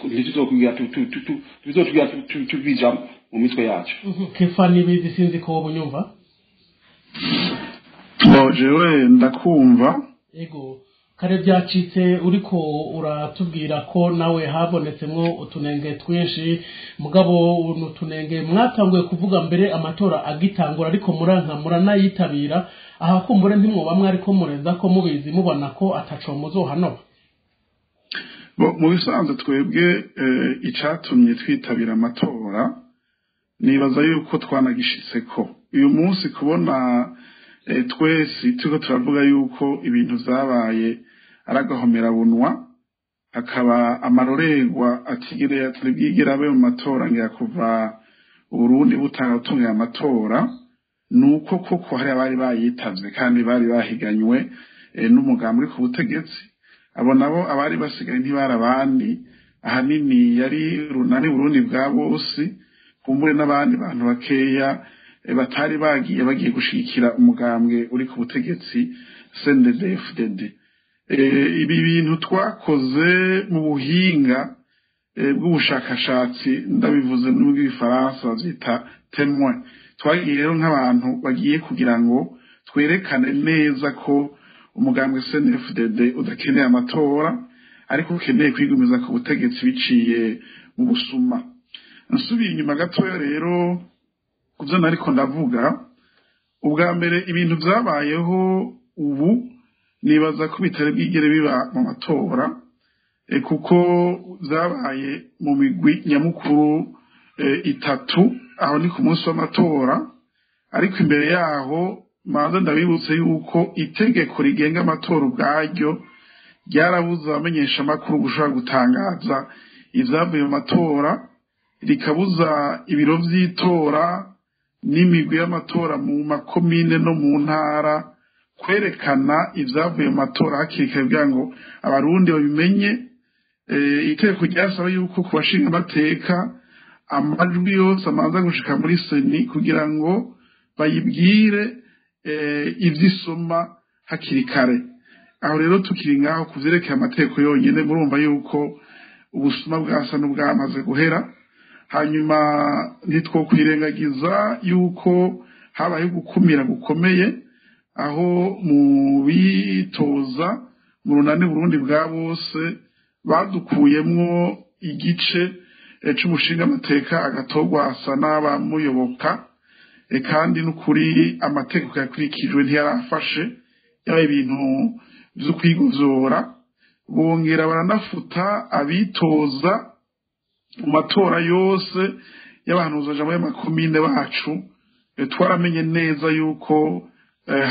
ntituzokwigira tuzotwigira tubija mu mitwe yacu. Kefa Nibizi, sinzi ko wowe unyumva. Bo, jewe ndakumva. Ego, kare byacitse uriko uratubwira ko nawe habonetsemwo utunenge twinshi, mugabo utunenge mwatanguye kuvuga mbere amatora agitangura, ariko muranka muranayitabira. Aha kumbure ntimwoba mwariko mureza ko mubizi, mubona ko ataco muzohanoba? Bo, mu bisanzwe twebwe icatumye twitabira amatora, nibaza yuko twanagishitseko uyu munsi kubona twese turiko turavuga yuko ibintu vyabaye ari agahomerabunwa, hakaba amarorerwa atigere atari bwigere abe mu matora ngira kuva Uburundi butanga amatora, nuko koko hari abari bayitavye kandi bari bahiganywe n'umugambi uri ku butegetsi. Abo nabo abari basigaye ntibari abandi, ahanini yari Runani Burundi bwa bose, kumbure n'abandi bantu bakeya batari bagiye bagiye gushigikira umugambwe uri ku butegetsi CNDD-FDD. Ibi bintu twakoze mu buhinga bw'ubushakashatsi, ndabivuze mu bw'igifaransa bavyita témoin. Twagiye rero nk'abantu bagiye kugira ngo twerekane neza ko umugambwe CNDD-FDD udakeneye amatora, ariko ukeneye kwigumiza ku butegetsi biciye mu busuma. Nsubiye inyuma gatoya rero kuvyo nariko ndavuga ubwa mbere, ibintu vyabayeho ubu nibaza ko bitari bwigere biba mu matora, kuko vyabaye mu migwi nyamukuru itatu. Aho ni ku munsi w'amatora, ariko imbere yaho manza ndabibutse yuko itegeko rigenga amatora ubwaryo ryarabuze abamenyesha amakuru gushobora gutangaza ivyavuye mu matora, rikabuza ibiro vy'itora n'imigwi y'amatora mu makomine no mu ntara kwerekana ivyavuye mu matora hakiri kare kugira ngo abarundi babimenye. Itegeko ryasaba yuko ku bashinga amateka amajwi yose amanza gushika muri CENI kugira ngo bayibwire ivy'isoma hakiri kare. Aho rero tukiri ngaho ku vyerekeye amategeko yonyene, murumva yuko ubusuma bwasa n'ubwamaze guhera. Hanyuma ntitwokwirengagiza yuko habayeho gukumira gukomeye. Aho mu bitoza mu Runani Burundi bwa bose badukuyemwo igice c'umushinga amateka agatogwa asa n'abamuyoboka, kandi n'ukuri amategeko yakurikijwe ntiyarafashe, yaba ibintu vyo kwigozora. Bongera baranafuta abitoza mu matora yose y'abahanuza y'amakomine bacu. Twaramenye neza yuko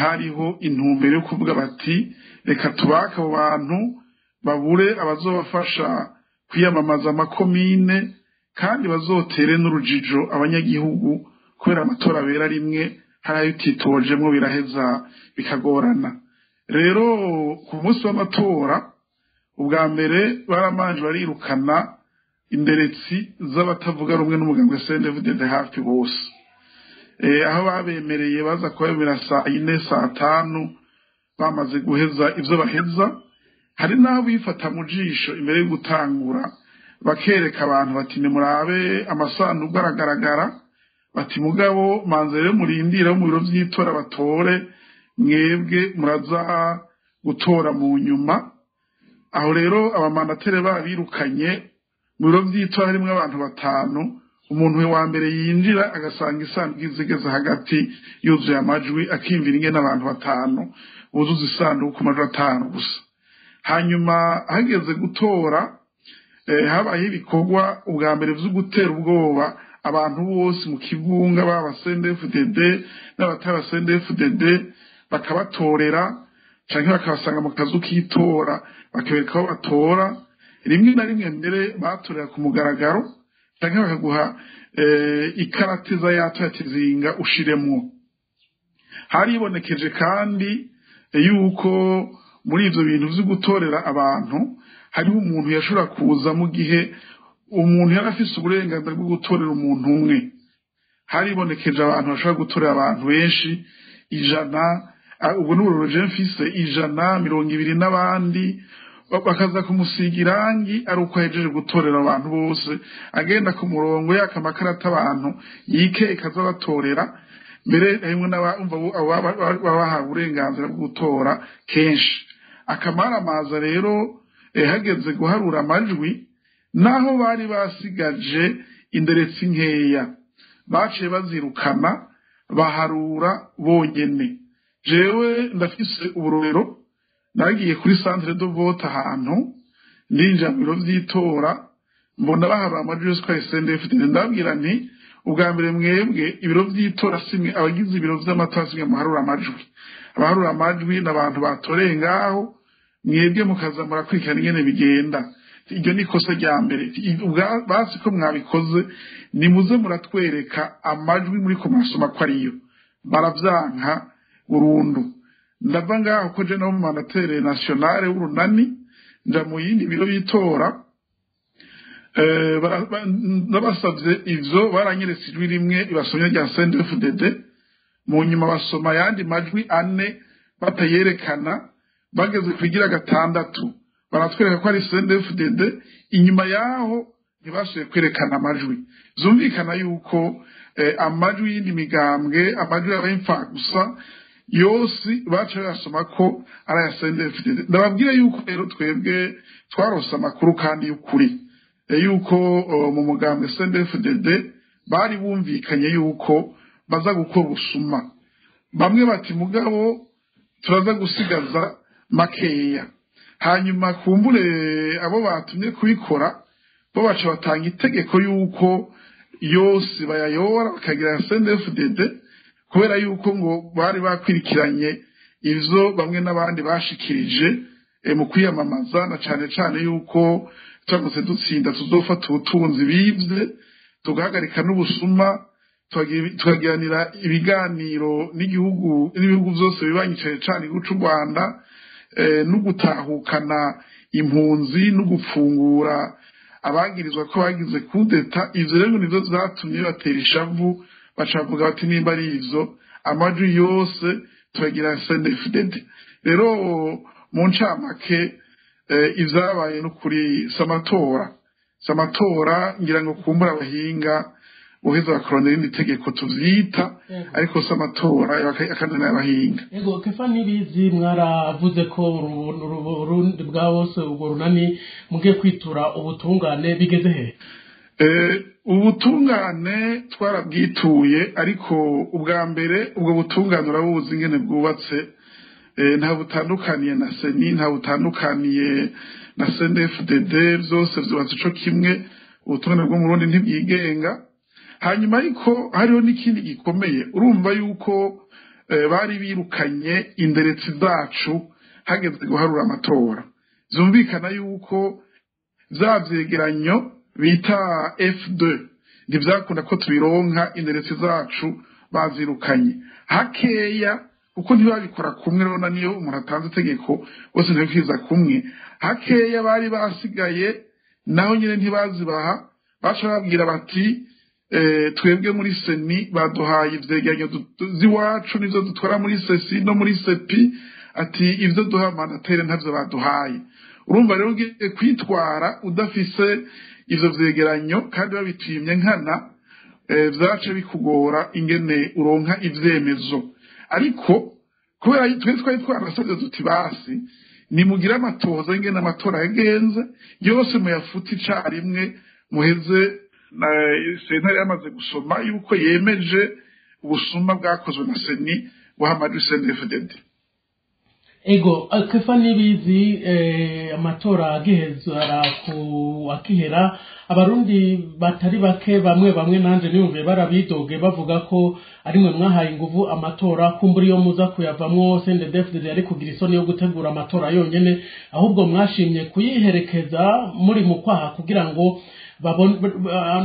hariho intumbero yo kuvuga bati reka tubake abo bantu babure abazobafasha kwiyamamaza amakomine, kandi bazotere n'urujijo abanyagihugu, kubera amatora abera rimwe hari ayo utitojemwo biraheza bikagorana. Rero ku munsi w'amatora ubwa mbere baramanje barirukana inderetsi z'abatavuga rumwe n'umugambwe CNDD-FDD hafi bose, aho babemereye baza kubemera saa 4 saa 5 bamaze guheza ivyo baheza. Hari n'abo bifata mu jisho imbere yo gutangura bakereka abantu bati nimurabe amasanduku aragaragara, bati mugabo manze rero murindire mu biro vy'itora batore, mwebwe muraza gutora mu nyuma. Aho rero abamandatere babirukanye mu biro vy'itora harimwo abantu 5, umuntu wa mbere yinjira agasanga isanduku izigeze hagati yuzuye amajwi, akimvira ingene abantu 5 buzuza isanduku ku majwi 5 gusa. Hanyuma hageze gutora, habaye ibikorwa ubwa mbere vyo gutera ubwoba abantu bose mu kivunga, baba CNDD-FDD n'abataba CNDD-FDD, bakabatorera canke bakabasanga mu kazu k'itora bakabereka aho batora. Rimwe na rimwe mbere batorera ku mugaragaro canke bakaguha ikaratiza yato ya kizinga ushiremwo. Haribonekeje kandi yuko muri ivyo bintu vyo gutorera abantu hariho umuntu yashobora kuza mu gihe umuntu yari afise uburenganzira bwo gutorera umuntu umwe. Haribonekeje abantu bashobora gutorera abantu benshi 100, ubwo n'uburoro mfise 120 n'abandi, bakaza kumusiga irangi ari uko ahejeje gutorera abantu bose, agenda ku murongo yaka amakarata abantu yikeka azabatorera. Mbere harimwo n'abahawe uburenganzira bwo gutora kenshi. Akamaramaza rero hageze guharura amajwi, naho bari basigaje inderetsi nkeya baciye bazirukana baharura bonyene. Jewe ndafise uburorero, nagiye kuri centre de vote ahantu ndinjira mu biro vy'itora mbona baharura amajwi yose kwa SNDF-FDD, ndababwira nti ubwa mbere mwebwe ibiro vy'itora simwe abagize ibiro vy'amatora simwe muharura amajwi, abaharura amajwi n'abantu batoreye ngaho, mwebwe mukaza murakurikirana ingene bigenda. Iryo ni ikosa rya mbere. Basi ko mwabikoze nimuze muratwereka amajwi muri ko murasoma ko ariyo. Baravyanka burundu. Ndava ngaho ko je no mu mandatere nationale w'Urunani nja mu yindi biro y'itora, nabasavye ivyo baranyeretse ijwi rimwe ibasomye rya CNDD-FDD, mu nyuma basoma ayandi majwi 4 batayerekana, bageze kwigira 6 baratwereka ko ari CNDD-FDD. Inyuma yaho ntibasubiye kwerekana amajwi. Zumvikana yuko amajwi y'indi migambwe, amajwi y'abimfa gusa yose baca basoma ko ari aya CNDD-FDD. Ndababwira yuko rero twebwe twarose amakuru kandi y'ukuri yuko mu mugambwe CNDD-FDD bari bumvikanye yuko baza gukora ubusuma. Bamwe bati mugabo turaza gusigaza makeya, hanyuma kumbure abo batumye kubikora bo baca batanga itegeko yuko yose bayayora bakagira CNDD-FDD, kubera yuko ngo bari bakwirikiranye ivyo bamwe n'abandi bashikirije mu kwiyamamaza, na cane cane yuko turamutse dutsinda tuzofata ubutunzi bivye, tugahagarika n'ubusuma, tukagiranira ibiganiro n'igihugu n'ibihugu vyose bibanyi cane cane igihugu c'u Rwanda, no gutahukana impunzi no gupfungura abagirizwa ko bagize kudeta. Ivyo rero nivyo vyatumye batera ishavu, bacavuga bati nimba ari ivyo amajwi yose turagira CNDD-FDD. Rero mu ncamake ivyabaye n'ukuri samatora ngira ngo kumbura abahinga Boheza bakorana irindi tegeko tuvyita, ariko si amatora akanana y'abahinga. Ego, Kefa Nibizi, mwaravuze ko Burundi bwa bose, urwo runani mugiye kwitura ubutungane, bigeze he? Ubutungane twarabwituye, ariko ubwa mbere ubwo butungane urabuzi ingene bwubatse, nta butandukaniye na CENI, nta butandukaniye na CNDD-FDD, byose vyubatse ico kimwe. Ubutungane bwo mu Burundi ntibwigenga. Hanyuma ariko hariho n'ikindi gikomeye, urumva yuko bari birukanye inderetsi zacu hageze guharura amatora, vyumvikana yuko vya vyegeranyo bita F2 ntivyakunda ko tubironka, inderetsi zacu bazirukanye hakeya, kuko ntibabikora kumwe. Rero niyo umuntu atanze itegeko bose ntibikwiza kumwe. Hakeya bari basigaye naho nyine ntibazibaha, baca babwira bati twebwe muri CENI baduhaye ivyegeranyo z'iwacu, nivyo dutwara muri CECI no muri CEPI, ati ivyo duha mandataires ntavyo baduhaye. Urumva rero ugiye kwitwara udafise ivyo vyegeranyo kandi babitwimye nkana, vyace bikugora ingene uronka ivyemezo. Ariko kubera twe twari twarasabye duti basi nimugire amatohoza ingene amatora yagenze yose, muyafute icarimwe muheze, na sentare yamaze gusoma yuko yemeje ubusuma bwakozwe na CENI buhamajwe CNDD-FDD. Ego, Kefa Nibizi, amatora agihezara ku akihera, abarundi batari bake, bamwe bamwe nanje niyumviye, barabidoge bavuga ko ari mwe mwahaye inguvu amatora, kumbura iyo muza kuyavamwo CNDD-FDD yari kugira isoni yo gutegura amatora yonyene, ahubwo mwashimye kuyiherekeza muri mu kwaha kugira ngo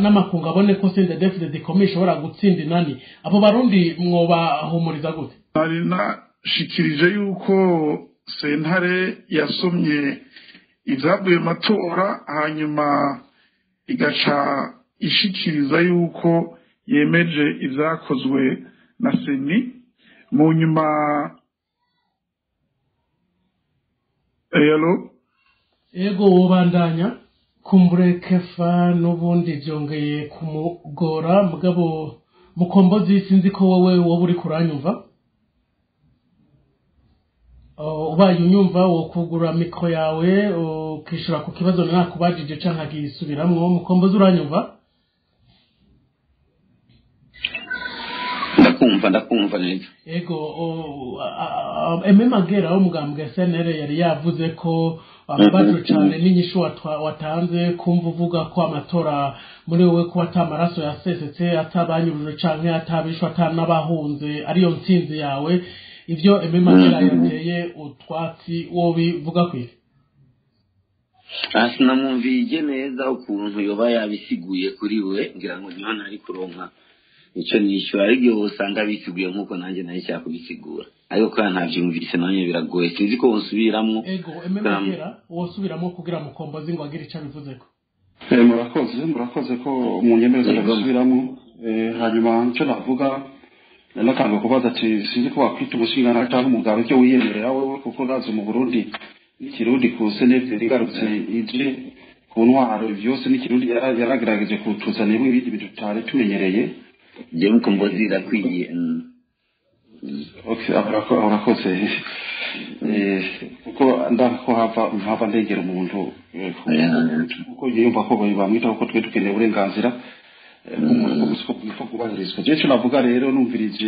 n'amakungu abone ko CNDD-FDD ikomeye ishobora gutsinda inani. Abo barundi mwobahumuriza gute? Nari nashikirije yuko sentare yasomye ibyavuye mu matora, hanyuma igaca ishikiriza yuko yemeje ibyakozwe na CENI mu nyuma. Allo? Ego, wobandanya. Kumbure Kefa n'ubundi byongeye kumugora, mugabo Mukombozi, sinzi ko wowe wowe uri kuranyumva. Ubaye unyumva wo kugura micro yawe ukishura ku kibazo nakubajije canke akisubiramwo. Mukombozi, uranyumva? Ndakumva, ndakumva neza. Ego, Aimé Magera w'umugambwe SNL yari yavuze ko ababajwe cane n'inyishu watanze, kumva uvuga ko amatora muri wowe ko ata amaraso yasesetse, atabanyuruje canke atabishwe, atanabahunze, ariyo ntsinzi yawe. Ivyo Aimé Magera yateye utwatsi, wobivuga kwiki? Sinamwumvije neza ukuntu yoba yabisiguye kuri we, ngira ngo niho ntari kuronka icyo nishyura, ariko iyo usanga bisiguye nk'uko nanjye nari nshaka kubisigura, ariko kubera ntabyumvise nanjye biragoye, sinzi ko wosubiramo. Ego, Aimé Magera, wosubiramo kugira Mukombozi ngo agire ico abivuzeko. Murakoze, murakoze ko munyemereza gusubiramo. Hanyuma icyo navuga, nakanga kubaza ati sinzi ko wakwita umushinga cyangwa umugabo ibyo wiyemerera wewe, kuko ndazi mu Burundi n'ikirundi ku CNDD igarutse ije ku ntwaro byose n'ikirundi yaragerageje kutuzanira ibindi bintu tutari tumenyereye. Jewe Mukombozi irakwiye. Okay, urakoze. Kuko ndako hava ndegera umuntu kuko yiyumva ko bamwita, kuko twe dukeneye uburenganzira bw'umuntu bwo ko kubahirizwa. Je cyo navuga rero, numvirije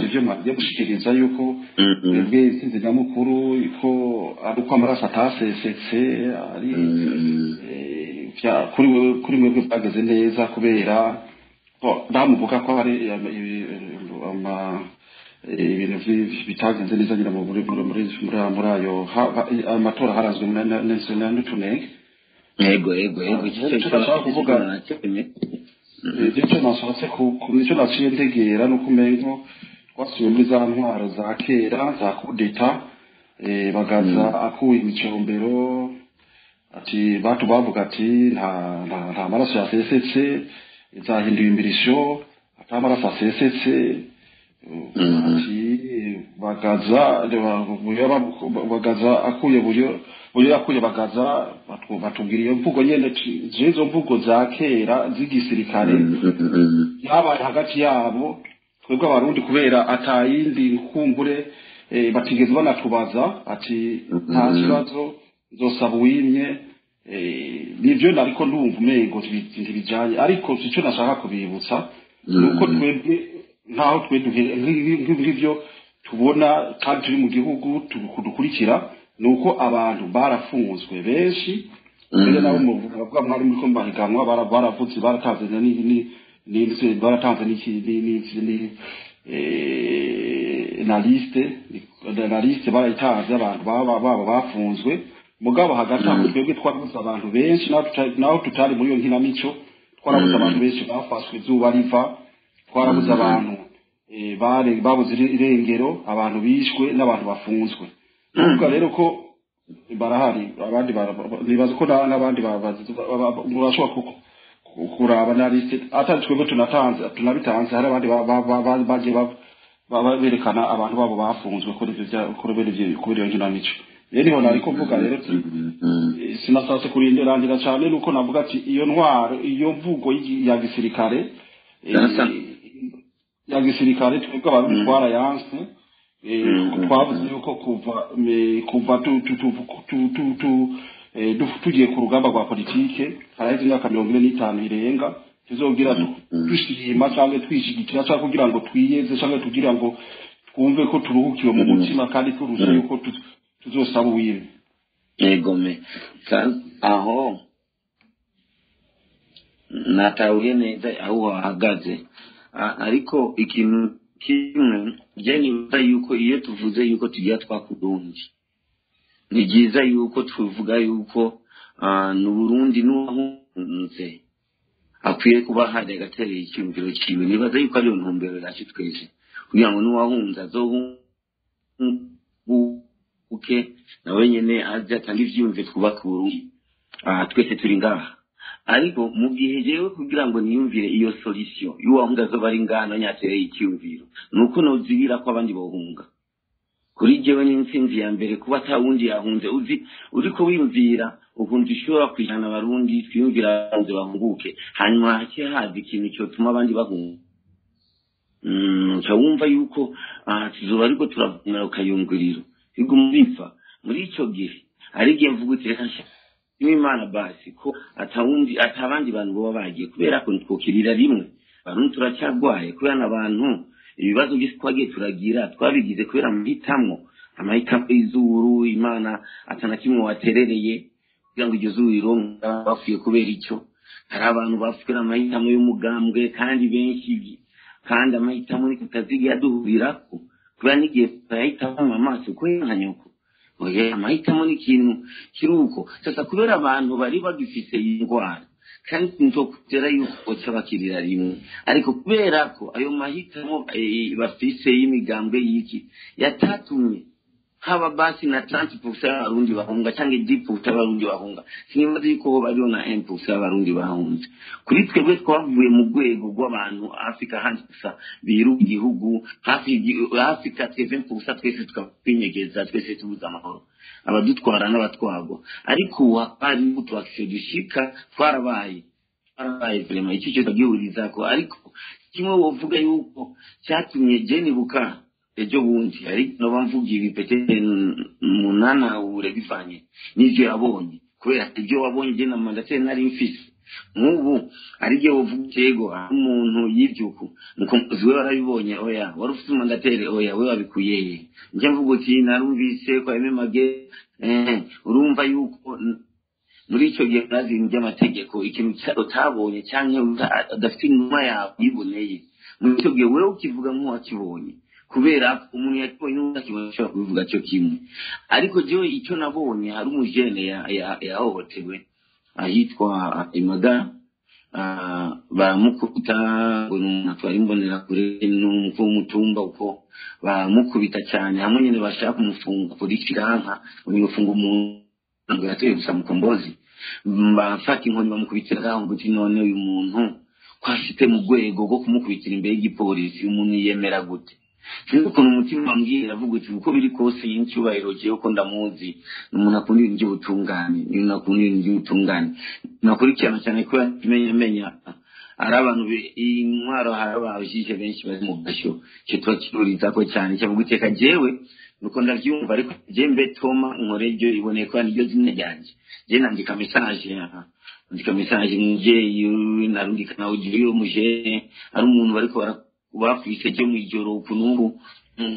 ibyo mwagiye gushikiriza yuko twebwe intsinzi nyamukuru ko ari uko amaraso atasesetse, ari kuri kuri mwebwe bwageze neza, kubera ndamuvuga ko hari ibintu bitagenze neza nyine muri muri muri ayo amatora harazwe n'utunenge. Ego, icyo nashaka kuvuga, icyo nashatse, nicyo naciye ntegera, nuko umengo twasubiye muri za ntwaro za kera za kudeta, Bagaza akuye imicombero, ati batu bavuga ati nta maraso yasesetse, zahinduye imirisho, ata maraso asesetse, ati Bagaza Bagaza akuye Buyo akuye Bagaza, batubwira iyo mvugo nyene, izo mvugo za kera z'igisirikare yabaye hagati yabo. Twebwe Abarundi, kubera atayindi nkumbure, batigeze banatubaza ati nta kibazo, nzosaba uwimye. Nivyo nariko ndumva umengo ntibijanye, ariko icyo nashaka kubibutsa nuko twebwe nkaho twe nk'ivyo tubona kandi turi mu gihugu dukurikira, nuko abantu barafunzwe benshi. Mbere nabo muvuga mwari muri ko mbahiganwa, baravuze, baratanze ni baratanze n'iki ni na liste barayitanze, abantu baba bafunzwe. Mugabo hagati aho twebwe twarabuze abantu benshi, naho tutari muri iyo nkinamico, twarabuze abantu benshi bafashwe izuba riva, twarabuze abantu bare babuze irengero, abantu bishwe n'abantu bafunzwe. Nukuvuga rero ko barahari abandi, nibaza ko n'abandi murashobora kuraba na liste, atari twebwe tunatanze tunabitanze, hari abandi bagiye berekana abantu babo bafunzwe kuri ivyo kuri iyo nkinamico. Rero niho nariko mvuga rero ati sinashatse kurindirandira cyane, nuko navuga ati iyo ntwaro, iyo mvugo ya gisirikare, ya gisirikare, twebwe Abarundi twarayanse. Twavuze yuko kuva tugiye ku rugamba rwa politike, haraheze imyaka 45 irenga, tuzogira dushima cyangwa twishigikira cyangwa kugira ngo twiyeze cyangwa kugira ngo twumve ko turuhukiwe mu mutima kandi turushe yuko tuzosaba uwiwe. Egome, aho natahuye neza aho wahagaze. Ariko ikintu kimwe je nibaza yuko iyo tuvuze yuko tugira twakurundi, ni byiza yuko tuvuga yuko n'Uburundi n'uwahunze akwiye kuba hari agatereye icyumviro ciwe. Nibaza yuko ariyo ntumbero yacu twese, kugira ngo n'uwahunze azohunguke nawe nyene aze atange ivyiyumviro, twubake Uburundi. Twese turi ngaha. Ariko mu gihe jewe kugira ngo niyumvire iyo solution y'uwahunga azoba ari ngaha nyatereye icyumviro, nuko nozibira ko abandi bohunga. Kuri jewe ni intsinzi ya mbere kuba ata wundi yahunze. Uzi uriko wiyumvira ukuntu ushobora kwijana Abarundi, twiyumvira abarundi bahunguke, hanyuma hake haza ikintu cyotuma abandi bahunga, nca wumva yuko tuzoba ariko turavumera ukayunguriro biguma bipfa. Muri ico gihe hari igihe mvuga uti reka nshima Imana basi ko atawundi atabandi bantu boba bagiye, kubera ko twokirira rimwe. Barundi turacyarwaye, kubera n'abantu ibibazo byose twagiye turagira twabigize kubera amahitamo, amahitamo y'izuru Imana atana kimwe waterereye kugira ngo iryo zuru rironke, bapfuye kubera icyo. Hari abantu bapfuye amahitamo y'umugambwe kandi benshi, kandi amahitamo ni tutazigira duhurirako, kubera n'igihe bayahitamo amaso kubera nka nyoko. Oya, amahitamo ni ikintu kiri uko sasa, kubera abantu bari bagifise iyi ndwara, kandi ntokugera yuko boca bakirira rimwe. Ariko kubera ko ayo mahitamo bafise y'imigambwe y'iki yatatumye haba basi na 30% y'Abarundi bahunga cyangwa 10% y'Abarundi bahunga, sinibaza yuko ho bariho na 1% y'Abarundi bahunze. Kuri twebwe twavuye mu rwego rw'abantu Afrika hanze gusa biruka igihugu hafi hafi 80%, twese tukakwinyegeza, twese tubuze amahoro, abadutwara n'abatwagwa. Ariko ubu hari utwakise dushika, twarabaye vraiment icyo cyo twagihurizako. Ariko kimwe wovuga yuko cyatumye je nibuka ejo bundi, ariko noba mvuga ibi peut-être munanahure bivanye n'ivyo yabonye, kubera ibyo wabonye je na mandataire nari mfise nk'ubu ari byo wovuga yego umuntu yivyuku mukompozi we warabibonye, oya wari ufite mandataire, oya we wabikuye he? Nje mvuga uti narumvise kwa MMG. Urumva yuko muri icyo gihe urazi ibintu by'amategeko, ikintu utabonye cyangwa udafite inuma yawe yiboneye, muri icyo gihe wewe ukivuga nk'uwakibonye, kubera umuntu yakibonye n'utakibonye ashobora kubivuga cyo kimwe. Ariko jewe icyo nabonye, hari umujene yahohotewe ahitwa Imaga, baramukubita ngo ni umuntu atwara imbonerakure n'umukuru w'umutumba, uko baramukubita cyane hamwe nyine bashaka kumufunga, polisi iranka ngo nibafunga umuntu ngo yatoye gusa Mukombozi, bafata inkoni bamukubitira ngaho, ngo uti none uyu muntu ko afite mu rwego rwo kumukubitira imbere y'igipolisi, umuntu yemera gute? Sinzi ukuntu umutima wambwiye, aravuga uti uko biri kose y'icyubahiro jewe ko ndamuzi, ni umuntu akunda ibintu by'ubutungane, ni umuntu akunda ibintu by'ubutungane, nakurikirana cyane kubera menya menya hari abantu iyi ntwaro, hari abajije benshi bari mu gashyo, icyo tuba kirurizako cyane cyavuga iteka jewe nuko ndavyumva. Ariko je mbe Toma nkore ryo iboneye ko niryo zina ryanje, je nandika message, nandika message umuvyeyi narungika nawe uyo muje ari umuntu bariko bakwise je mw'ijoro uku n'ubu,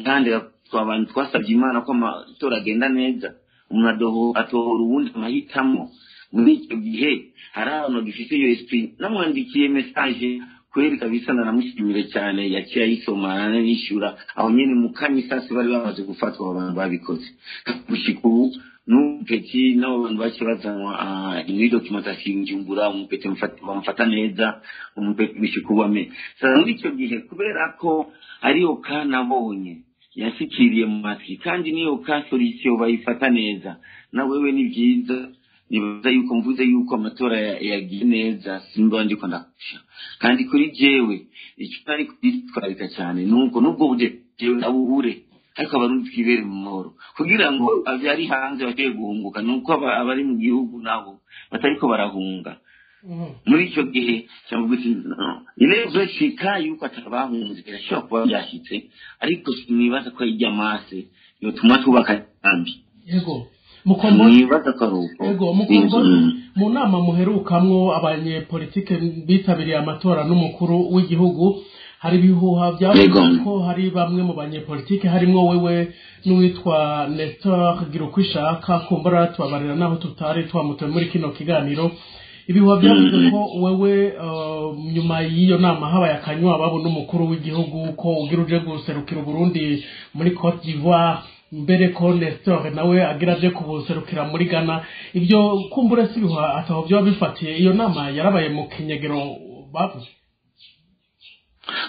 kandi abantu twasabye Imana ko amatora agenda neza, umuntu atohora uwundi amahitamo. Muri icyo gihe hari abantu bagifite iyo esprit. Namwandikiye message kweri kabisa, ndanamushimire cyane, yaciye ayisoma aranishura aho nyene mu kanya. Isasi bari bamaze gufatwa abantu babikoze. Gushika ubu n'umupeti n'abo bantu baciye bazanwa muri documentation Bujumbura, umupeti bamufata neza, umupeti gushika ubu ame. Sasa muri icyo gihe, kubera ko ariyo ka nabonye yashikiriye mu matwi, kandi niyo ka solution bayifata neza na wewe, ni byiza. Nibaza yuko mvuze yuko amatora yagiye neza, simba ndiko ndakusha. Kandi kuri jewe icyo nari kwitwararika cyane nuko nubwo bude jewe abubure, ariko Abarundi twibere mu mahoro, kugira ngo avyari hanze bagiye guhunguka, nuko abari mu gihugu nabo batariko barahunga. Muri icyo gihe cyavuga uti irezo shika yuko atabahunze, birashobora kuba byashyitse, ariko sinibaza ko ijya mase yotuma twubaka kambi. Yego, Mukombozi. Nibaza ko ari uko. Ego, Mukombozi, mu nama muherukamwo abanyepolitike bitabiriye amatora n'umukuru w'igihugu, hari ibihuha byavuze ko hari bamwe mu banyepolitike, harimwo wewe n'uwitwa Nestor Girukwishaka, kumbura tubabarira naho tutari twamutoye muri kino kiganiro. Ibihuha byavuze ko wewe nyuma y'iyo nama habaye akanywa babo n'umukuru w'igihugu, ko ugira uje guserukira Uburundi muri Cote d'Ivoire, mbere ko Nestor nawe agira aje kubuserukira muri Ghana. Ibyo kumbure si ibihuha ataho byoba bifatiye? Iyo nama yarabaye mu kinyegero bavuze?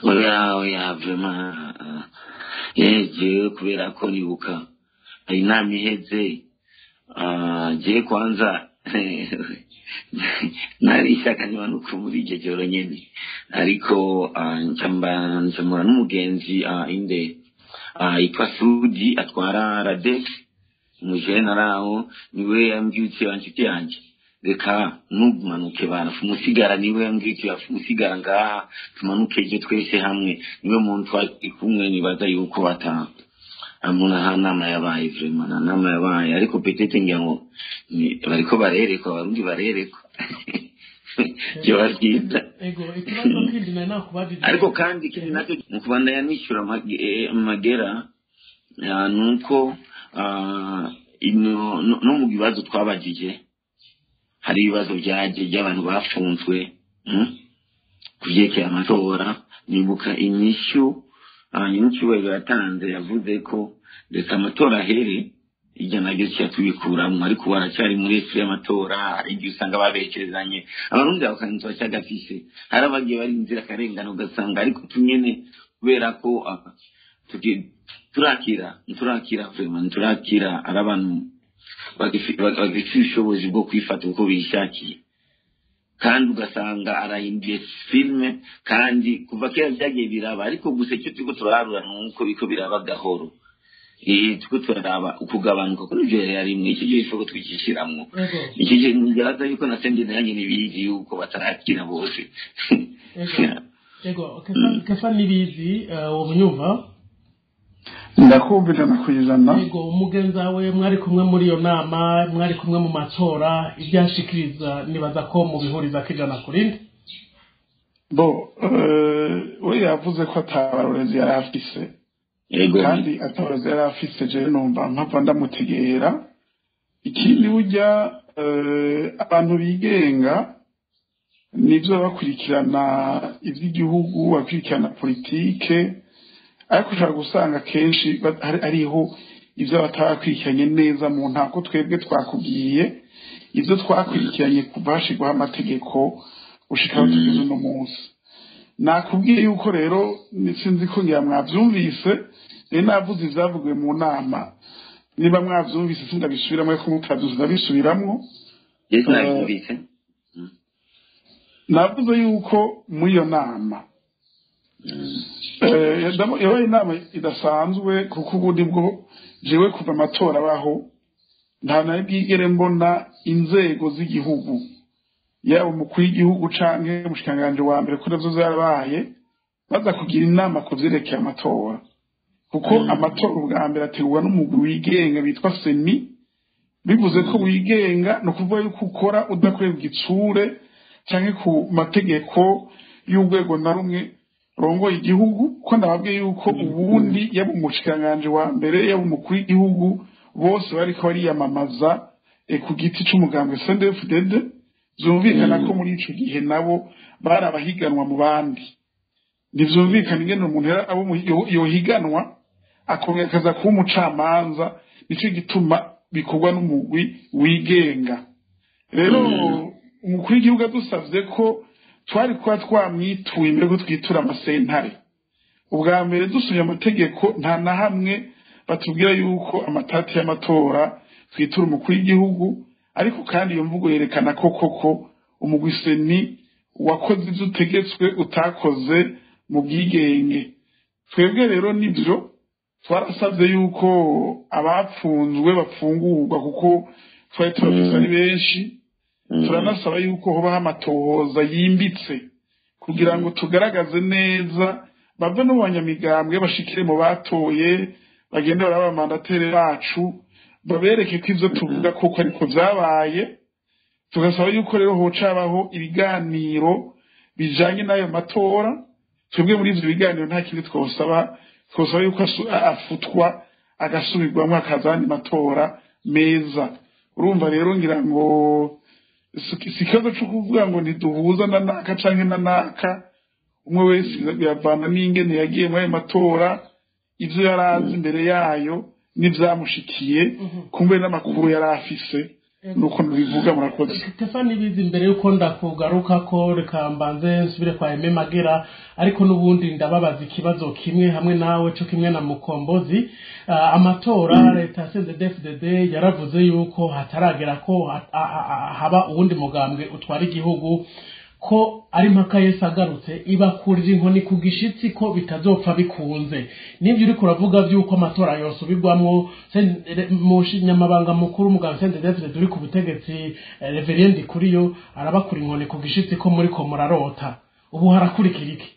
Oya, oya, vraiment jewe kubera ko nibuka inama iheze, jewe kwanza nari ishyaka nibanuka muri iryo joro nyene, ariko ncambura n'umugenzi inde yitwa Sudi atwara Radex, umujene araho, niwe yambyutse: "Wa nshuti yanjye, reka numanuke bana fumusigara." Niwe yambyutse: "Fumusigara ngaha, tumanuke ejo twese hamwe." Niwe muntu twari kumwe. Nibaza yuko ata amuna nta nama yabaye, vraiment nta nama yabaye, ariko peut-être ngira ngo bariko barerekwa, Abarundi barerekwa, byoba byiza. Ego, ikibazo kindi nari nakubajije. Ariko kandi ikindi nacyo mu kubandanya nishyura amagera, nuko no mu bibazo twabajije hari ibibazo byaje by'abantu bafunzwe ku vyerekeye amatora. Nibuka inyishu nyiricyubahiro yatanze, yavuze ko reka amatora ahere, iryo naryo tuca tubikuramwo. Ariko ubu aracyari muri esi y'amatora. Hari igihe usanga babekerezanye Abarundi bakanzu bacyagafise, hari abagiye bari inzirakarengane, ugasanga ariko tunyene kubera ko turakira, nturakira, vraiment nturakira. Ari abantu bagifite ubushobozi bwo kwifata uko bishakiye, kandi ugasanga arahinduye filime. Kandi kuva kera byagiye biraba, ariko gusa icyo turiko turaharura ni uko biriko biraba gahoro. Turiko turaraba ukugabanuka kuri ivyo rimwe icyo gihe isoko twicishiramwo. Icyo gihe nibaza yuko na sende nanjye nibizi yuko batarakira bose. Ego, Kefa Nibizi, ubu nyumva? Ndakumva 100%. Ego, umugenzi wawe mwari kumwe muri iyo nama, mwari kumwe mu matora, ibyashikiriza nibaza ko mubihuriza ko 100%. Bo we yavuze ko atabarorezi yari afise. Kandi atabarorezi yari afise, jewe numva mpava ndamutegera. Ikindi, burya abantu bigenga nivyo bakurikirana ivy'igihugu, bakurikirana politike, ariko ushobora gusanga kenshi hariho ibyo batabakurikiranye neza mu ntako. Twebwe twakubwiye ibyo twakurikiranye kuva hashirwaho amategeko gushika aho tugeze uno munsi. Nakubwiye yuko rero sinzi ko ngira mwavyumvise, rero navuze ivyavugiwe mu nama. Niba mwavyumvise sindabisubiramwo, ariko mutavyumvise ndabisubiramwo. Yes, nabyumvise. Navuze yuko muri iyo nama Yabaye inama idasanzwe, kuko ubundi bwo jewe kuva amatora abaho nta na bwigere mbona inzego z'igihugu, yaba umukuru w'igihugu canke umushikiranganji wa mbere, ko nazo zarabaye, baza kugira inama ku vyerekeye amatora, kuko amatora ubwa mbere ategurwa n'umugwi wigenga bitwa CENI. Bivuze ko wigenga, ni ukuvuga yuko ukora udakorera igitsure canke ku mategeko y'urwego na rumwe rongoye igihugu. Ko ndababwiye yuko ubundi yaba umushikiranganji wa mbere, yaba umukuru w'igihugu, bose bariko bariyamamaza ku giti c'umugambwe CNDD-FDD. Vyumvikana ko muri ico gihe nabo bari abahiganwa mu bandi. Ntivyumvikana ingene umuntu abo yohiganwa akongera akaza kuba umucamanza. Nico gituma bikorwa n'umugwi wigenga. Rero umukuru w'igihugu adusavye ko twari kuba twamwituye imbere ko twitura amasentare. Ubwa mbere, dusubye amategeko, nta na hamwe batubwira yuko amatati y'amatora twitura umukuru w'igihugu. Ariko kandi iyo mvugo yerekana ko koko umugwi CENI wakoze ivyo utegetswe, utakoze mu bwigenge. Twebwe rero nivyo twarasabye, yuko abapfunzwe bapfungurwa, kuko twari tubafise ari benshi. Turanasaba yuko hobaho amatohoza yimbitse kugira ngo tugaragaze neza, bave no mu banyamigambwe bashikire mu batoye, bagende baraba abamandateri bacu, babereke ko ivyo tuvuga koko ariko vyabaye. Tugasaba yuko rero hoca habaho ibiganiro bijanye n'ayo matora. Twebwe muri ivyo biganiro nta kindi twosaba, twosaba yuko afutwa, agasubirwamwo, hakaza ayandi matora meza. Urumva rero, ngira ngo si ikibazo co kuvuga ngo ntiduhuza na naka canke na naka. Umwe wese biravana n'ingene yagiye muri ayo matora, ivyo yari azi imbere yayo n'ivyamushikiye, kumbe n'amakuru yari afise. Nuko nbivuga, murakoze. Stefani bizi, imbere yuko ndakugaruka ko, reka mbanze nsubire kwa Aime Magera, ariko n'ubundi ndababaza ikibazo kimwe hamwe nawe co kimwe na Mukombozi. Amatora, leta ya CNDD-FDD yaravuze yuko hataragera ko haba uwundi mugambwe utwara igihugu, ko ari mpaka Yesu agarutse. Ibakurira inkoni ku gishitsi ko bitazopfa bikunze. Nibyo uriko uravuga vy'uko amatora yosubirwamwo, mu nyamabanga mukuru muganga CNDD-FDD uri ku butegetsi, Reverien Ndikuriyo, arabakura inkoni ku gishitsi ko muriko murarota. Ubu harakurikira iki?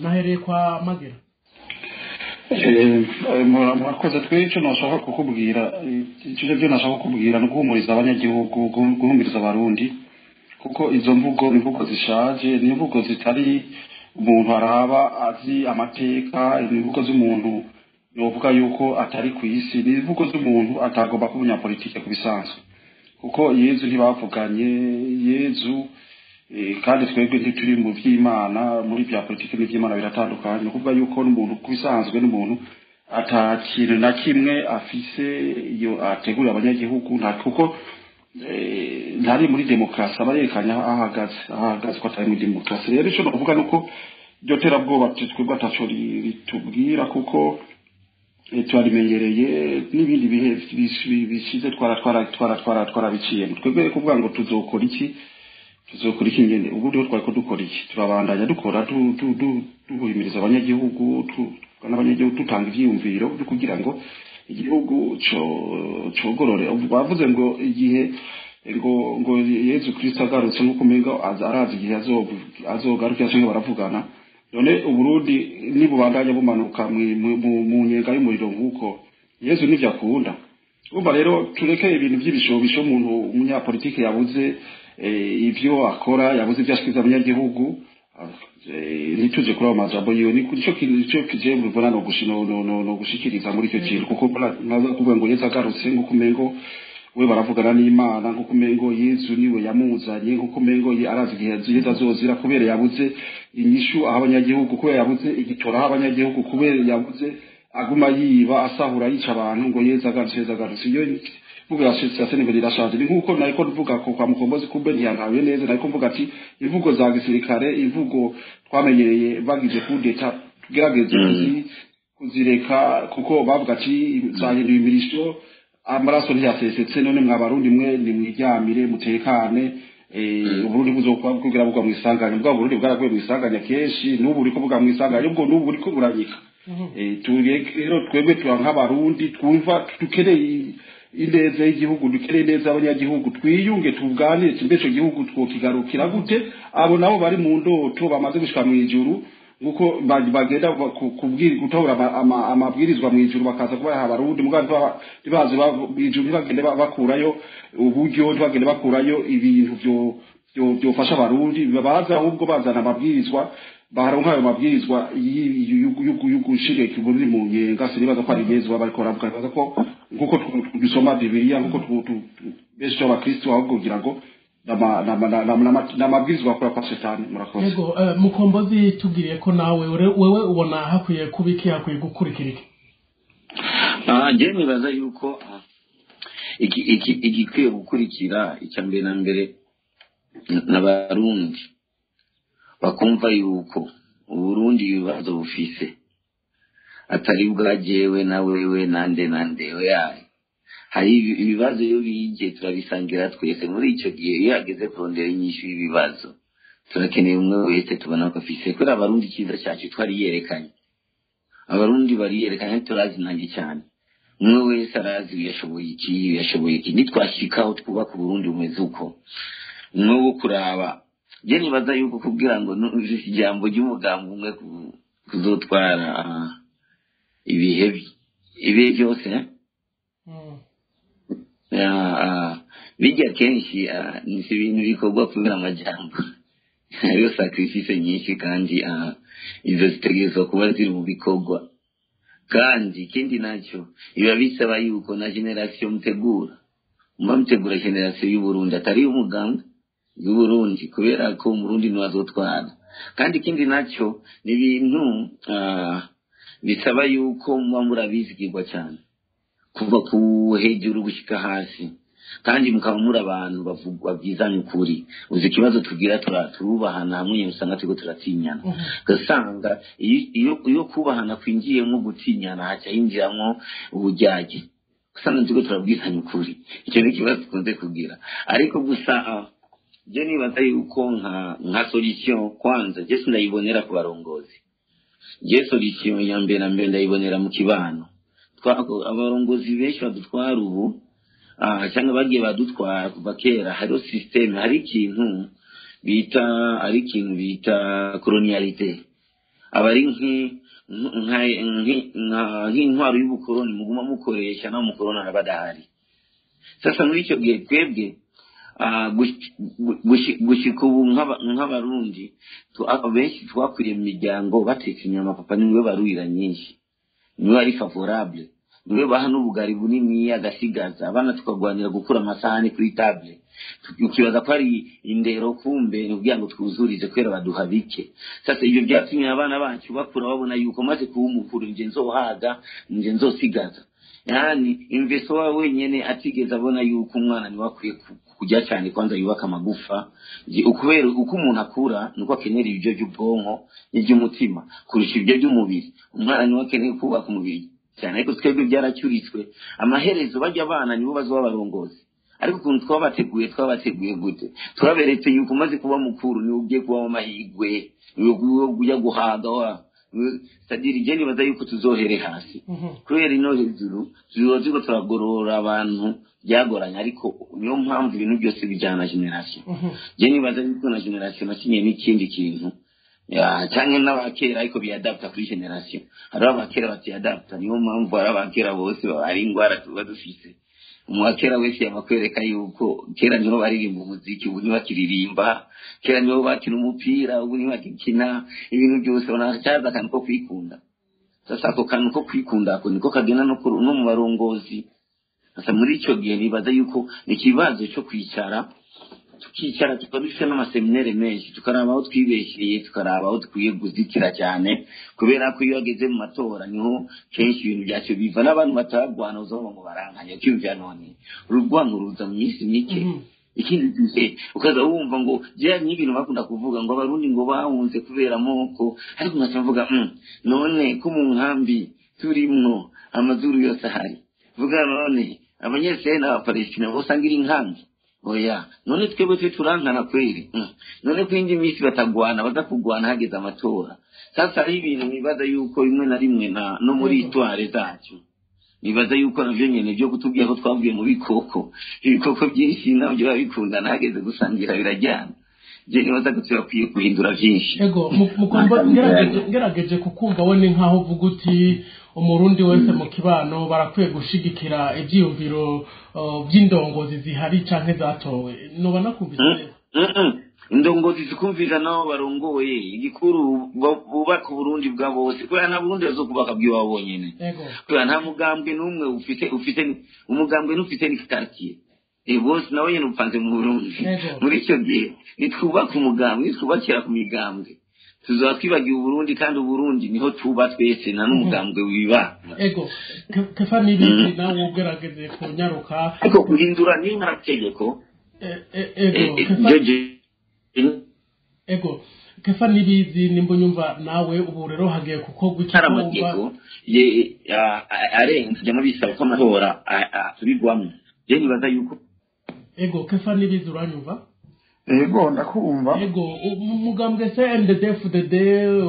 Nahereye kwa Magera. Murakoze. Twe icyo nashaka kukubwira, icyo byo nashaka kukubwira ni uguhumuriza abanyagihugu, guhumuriza Abarundi, kuko izo mvugo ni imvugo zishaje, ni imvugo zitari umuntu araba azi amateka, ni imvugo z'umuntu yovuga yuko atari ku isi, ni imvugo z'umuntu atagomba kuba umunyapolitike ku bisanzwe, kuko Yezu ntibavuganye Yezu. Kandi twebwe ntituri mu by'Imana, muri bya politiki n'iby'Imana biratandukanye. Ni ukuvuga yuko n'umuntu ku bisanzwe, n'umuntu ata kintu na kimwe afise iyo ategurira abanyagihugu, nta kuko ntari muri demokarasi, aba yerekanye aho ahagaze ko atari muri demokarasi. Rero icyo nakuvuga ni uko iryo terabwoba twebwe ataco ritubwira, kuko turarimenyereye n'ibindi bihe bishize twara twara twara twara twarabiciyemo. Twebwe kuvuga ngo tuzokora iki, tuzokora iki nyene? Ubu niho twariko dukora iki? Turabandanya dukora, duhimiriza abanyagihugu, n'abanyagihugu, dutanga ivyiyumviro byo kugira ngo igihugu cogorore. Bavuze ngo igihe ngo Yezu Kristo agarutse, nk'uko umenga arazi igihe azogarukira canke baravugana. None Uburundi nibubandanya bumanuka mu nyenga y'umuriro nk'uko, Yezu nivyo akunda? Urumva rero, tureke ibintu by'ibishobisho. Umuntu umunyapolitike yabuze ivyo akora, yabuze ivyo ashikiriza abanyagihugu, ntituje kuri ayo majambo yiwe. Ni nico kintu nico kije mbona no gushikiriza muri icyo kintu, kuko naza kuvuga ngo Yezu agarutse, nk'uko umengo we baravugana n'Imana, nk'uko umengo Yezu niwe yamuzanye, nk'uko umengo arazi igihe Yezu azozira, kubera yabuze inyishu aho abanyagihugu, kubera yabuze igitora aho abanyagihugu, kubera yabuze, aguma yiba, asahura, yica abantu, ngo Yezu agarutse, Yezu agarutse. Iyo mvugo ya Seneveri irashaje. Ni nkuko nariko mvuga ko kwa Mukombozi, kumbe ntiyantahuye neza. Nariko mvuga ati imvugo za gisirikare, imvugo twamenyereye bagize kudeta, tugerageze kuzireka, kuko bavuga ati zahinduye imirisho, amaraso ntiyasesetse. None mwa Barundi mwe, nimwiryamire mutekane. Uburundi buzokwa kugira bugwa mu isanganya, bwa Burundi bwaraguye mu isanganya kenshi, n'ubu buriko bugwa mu isanganya, ubwo n'ubu buriko buranyika. Rero twebwe tuba nk'abarundi twumva dukeneye ineza y'igihugu, dukeneye ineza y'abanyagihugu, twiyunge, tuganire, mbese ico gihugu twokigarukira gute? Abo nabo bari mu ndoto bamaze gushika mw'ijuru, nkuko bagenda gutora amabwirizwa mw'ijuru bakaza kubaha abarundi, mugabo ntibaze ijuru, ntibagende bakurayo uburyo, ntibagende bakurayo ibintu vyofasha abarundi, baza ahubwo bazana amabwirizwa, baronka ayo mabwirizwa y'ugushira ikibundi mu nyenga. Sinibaza ko ari neza bariko baravuga, nibaza ko nkuko dusoma Bibiliya, nkuko benshi b'abakristo, ahubwo kugira ngo n'amabwirizwa akora kwa Shetani. Murakoze. Yego, Mukombozi, tubwiriye ko nawe wewe ubona hakwiye kuba iki, hakwiye gukurikira iki? Njye nibaza yuko igikwiye gukurikira, icya mbere na mbere, n'abarundi bakumva yuko Uburundi ibibazo bufise atari bwa jewe na wewe nande nande, oya. Hari ibibazo iyo bije turabisangira twese. Muri ico gihe, iyo hageze kurondera inyishu y'ibibazo, turakeneye umwe wese tubona ko afise, kubera abarundi icyiza cyacu twariyerekanye, abarundi bariyerekanye, turazinanye cyane, umwe wese arazi yashoboye iki, yashoboye iki. Nitwashikaho twubaka Uburundi bumeze uko, umwe wo kuraba, je nibaza yuko kugira ngo ijambo ry'umugambi umwe kuzotwara ibihe ibihe byose, bijya kenshi ni ibintu bikorwa kubera amajambo, hariyo sacrifice nyinshi, kandi izo zitegerezwa kuba ziri mu bikorwa. Kandi ikindi nacyo, biba bisaba yuko na génération mutegura, muba mutegura génération y'Uburundi, atari iy'umugambwe, y'Uburundi, kubera ko Umurundi niwe azotwara. Kandi ikindi nacyo, ni ibintu bisaba yuko muba murabizigirwa cyane kuva ku hejuru gushika hasi, kandi mukaba muri abantu babwizanya ukuri. Uzi ikibazo tugira, turubahana hamwe, usanga turiko turatinyana, ugasanga iyo kubahana kwinjiyemwo gutinyana, haca hinjiramwo uburyarya, usanga turiko turabwizanya ukuri. Icyo ni ikibazo dukunze kugira. Ariko gusa je nibaza yuko nka solution, kwanza je sindayibonera ku barongozi. Je solution ya mbere na mbere ndayibonera mu kibano. Abarongozi benshi badutwara ubu, cyangwa bagiye badutwara kuva kera, hariho système, hari ikintu bita colonialité, aba ari nk'intwaro y'ubukoroni muguma mukoresha, naho umukoroni araba adahari. Sasa muri icyo gihe twebwe gushika ubu nk'abarundi benshi twakuriye mu miryango bateka inyama, papa niwe barurira nyinshi, niwe ari favorable, niwe baha n'ubugari bunini agasigaza, abana tukagwanira gukura amasahani kuri table, ukibaza ko ari indero, kumbe ni kugira ngo twuzurize kubera baduha bike. Sasa ibyo byatumye abana bacu bakura babona yuko maze kuba umukuru nje nzohaga, nje nzosigaza, yani investo wawe wenyene atigeze abona yuko umwana niwe akwiye kurya cyane, kwanza yubaka amagufa. Ukubera uko umuntu akura nuko akenera ibiryo by'ubwonko n'iby'umutima kurusha ibiryo by'umubiri. Umwana niwe akeneye kubaka umubiri cyane, ariko twebwe byaracyuritswe. Amaherezo bajya abana nibo bazoba abarongozi, ariko ukuntu twabateguye, twabateguye gute? Twaberetse yuko umaze kuba mukuru niwe ugiye kuba amahirwe, niwe ujya guhaga wa sadiri. Je nibaza yuko tuzohere hasi, kubera ino hejuru tuzoba turiko turagorora abantu byagoranye, ariko niyo mpamvu ibintu byose bijyana na génération. Je nibaza yuko na génération nakinye n'ikindi kintu ya canke n'abakera, ariko biyadapta kuri génération. Hariho abakera batiyadapta, niyo mpamvu hari abakera bose ari ingwara tuba dufise. Umwakera wese yamakwereka yuko kera niho baririmba umuziki, ubu ntibakiririmba, kera niho bakina umupira, ubu ntibakikina, ibintu byose banacyaza akantu ko kwikunda. Sasa ako kantu ko kwikunda ako niko kagenda no mu barongozi. Sasa muri icyo gihe nibaza yuko ni ikibazo cyo kwicara, tukicara, tukaba dufite n'amaseminere menshi, tukaraba aho twibeshyeye, tukaraba aho dukwiye guzitira cyane, kubera ko iyo hageze mu matora niho kenshi ibintu byacu biva n'abantu batarwana, uzavuga ngo barankanye, ukiyumvira none urwango ruza mu minsi mike. Ikindi gihe ukaza wumva ngo jya n'ibintu bakunda kuvuga ngo abarundi ngo bahunze kubera amoko, ariko nkaca mvuga none ko mu nkambi turimwo amazuru yose ahari, vuga none abanyeseri n'abapalestina bose usanga iri nkambi. Oya, none twebwe twe turankana kweli? None ko indi minsi batagwana, baza kugwana hageze amatora? Sasa hari ibintu nibaza yuko rimwe na rimwe na no muri histoire zacu, nibaza yuko navyo nyene byo kutubwira ko twavuye mu bikoko, ibikoko byinshi navyo biba bikundana, hageze gusangira birajyana. Je nibaza ko turakwiye guhindura vyinshi. Ego, mukumva ngerageje kukumva, we ni nkaho uvuga uti umurundi wese mu kibano barakwiye gushigikira ivyiyumviro vy'indongozi zihari canke zatowe. Noba nakumvise neza? Indongozi zikumvira nabo barongoye, igikuru bubaka Uburundi bwa bose, kubera nta Burundi bazokubaka bw'iwabo bonyene. Kubera nta mugambwe n'umwe ufite umugambwe n'ufite ni quartier, bose nawe nyene upanze mu Burundi. Muri icyo gihe nitwubaka umugambwe, nitwubakira ku migambwe, tuzoba twibagiwe Uburundi, kandi Uburundi niho tuba twese, nta n'umugambwe wiba. Ego, Kefa Nibizi, nawe ugerageze kunyaruka. Ariko guhindura ni amategeko. Ego, Kefa, ego Kefa Nibizi, nimba unyumva nawe, ubu rero hagiye gukorwa iki? Hari amategeko arenze jyamo, bisaba ko amatora asubirwamo. Je nibaza yuko Ego, Kefa Nibizi, uranyumva? Ego, ndakumva. Ego, umugambwe CNDD-FDD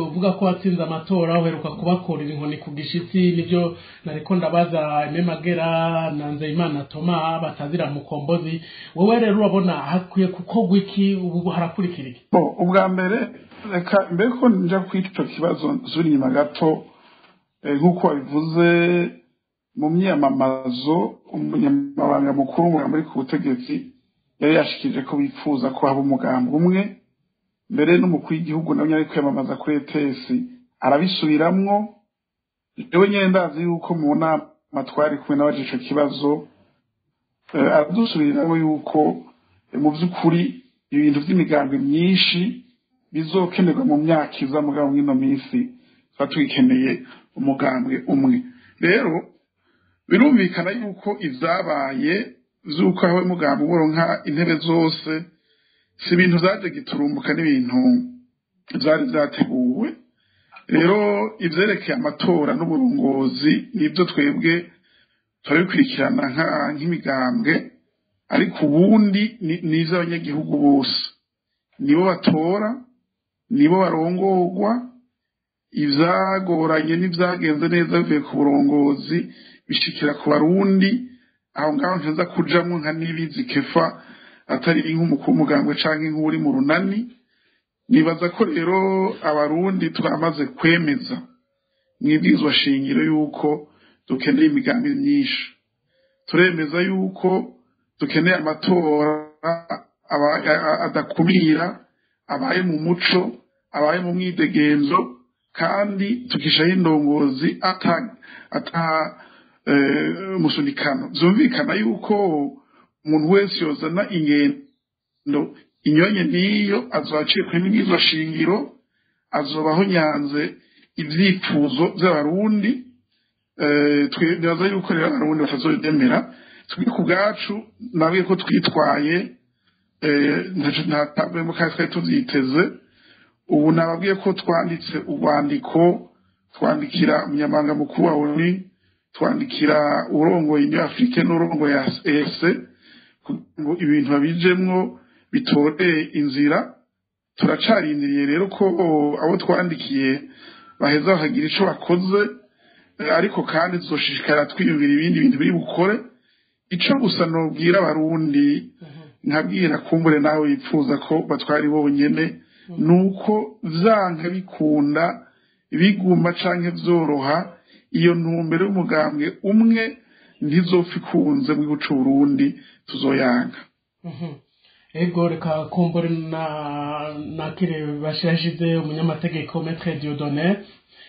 uvuga ko watsinze amatora, uheruka kubakorera inkoni ku gishitsi. Nibyo nariko ndabaza Aime Magera na Nzeyimana Toma batazira Mukombozi. Wowe rero urabona hakwiye gukorwa iki? Ubu harakurikira iki? Bo, ubwa mbere reka mbere ko nja kwita ico kibazo nsubira inyuma gato. Nk'uko wabivuze mu myiyamamazo, umunyamabanga mukuru w'umugambi uri ku butegetsi yari yashikirije ko bifuza ko haba umugambi umwe. Mbere n'umukuru w'igihugu nawe yari kwiyamamaza kuri ETS arabisubiramwo. Jewe nyene ndazi yuko mu nama twari kumwe n'abaje ico kibazo, aradusubiriramo yuko mu vy'ukuri ibintu vy'imigambi myinshi bizokenerwa mu myaka iza, mugabo mw'ino minsi tuba tugikeneye umugambwe umwe. Rero birumvikana yuko ivyabaye vy'uko aho umugambi uronka intebe zose si ibintu vyaje giturumbuka, n'ibintu vyari vyateguwe. Rero ivyerekeye amatora n'uburongozi nibyo twebwe turabikurikirana nk'imigambwe, ariko ubundi ni ivy'abanyagihugu bose, nibo batora, nibo barongorwa. Ivyagoranye n'ivyagenze neza bivuye ku burongozi bishikira ku Barundi. Aho ngaho ntaza kujamwo nka Nibizi Kefa atari nk'umukuru w'umugambwe canke nk'uri mu runani. Nibaza ko rero Abarundi twamaze kwemeza mw'ibwirizwa shingiro yuko dukeneye imigambi myinshi, turemeza yuko dukeneye amatora adakumira, abaye mu muco, abaye mu mwidegenzo, kandi tukishaho indongozi ata musunikano. Vyumvikana yuko umuntu wese yozana ingendo inyonye niyo azoba aciye kuri n'ibwirizwa shingiro, azobaho nyanze ivyifuzo vy'Abarundi. Nibaza yuko rero Abarundi batazobyemera. Twe ku bwacu nabwiye ko twitwaye, nta kandi twari tuvyiteze. Ubu nababwiye ko twanditse urwandiko, twandikira umunyamabanga mukuru wa ONU, twandikira urongoye Union Africaine n'urongoye EAC, kugira ngo ibintu babijemwo bitore inzira. Turacarindiriye rero ko abo twandikiye baheza bakagira ico bakoze, ariko kandi tuzoshishikara twiyumvira ibindi bintu biri bukore. Ico gusa nobwira Abarundi, nkabwira kumbure nawe yipfuza ko batwari bonyene, nuko vyanka bikunda, biguma canke vyoroha, iyo ntumbero y'umugambwe umwe ntizopfa ikunze mu gihugu c'Uburundi, tuzoyanga. Ego, reka kumbure na nakire bashirashize umunyamategeko Maître Dieudonné.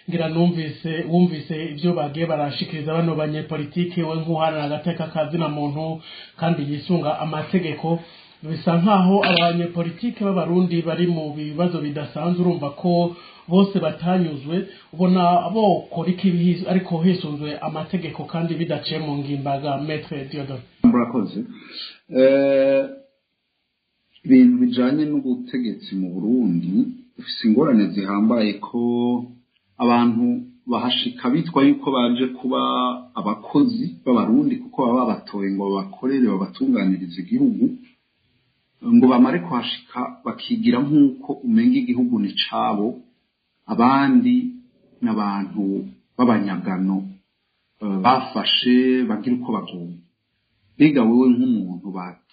Ngira numvise, wumvise ibyo bagiye barashikiriza bano banyepolitike. We nk'uharanira agateka kazina muntu kandi yisunga amategeko, bisa nkaho abanyepolitike b'Abarundi bari mu bibazo bidasanzwe. Urumva ko bose batanyuzwe. Ubona bokora iki ariko hisunzwe amategeko kandi bidaciye mu ngimbaga, Maître Dieudonné? Murakoze. Ibintu bijanye n'ubutegetsi mu Burundi bifise ingorane zihambaye, ko abantu bahashika bitwa yuko baje kuba abakozi b'Abarundi, kuko baba babatoye ngo babakorere, babatunganirize igihugu. Ngo bamare kuhashika bakigira nk'uko umenga igihugu ni cabo, abandi n'abantu b'abanyagano bafashe bagira uko bagomba. Mbega wewe nk'umuntu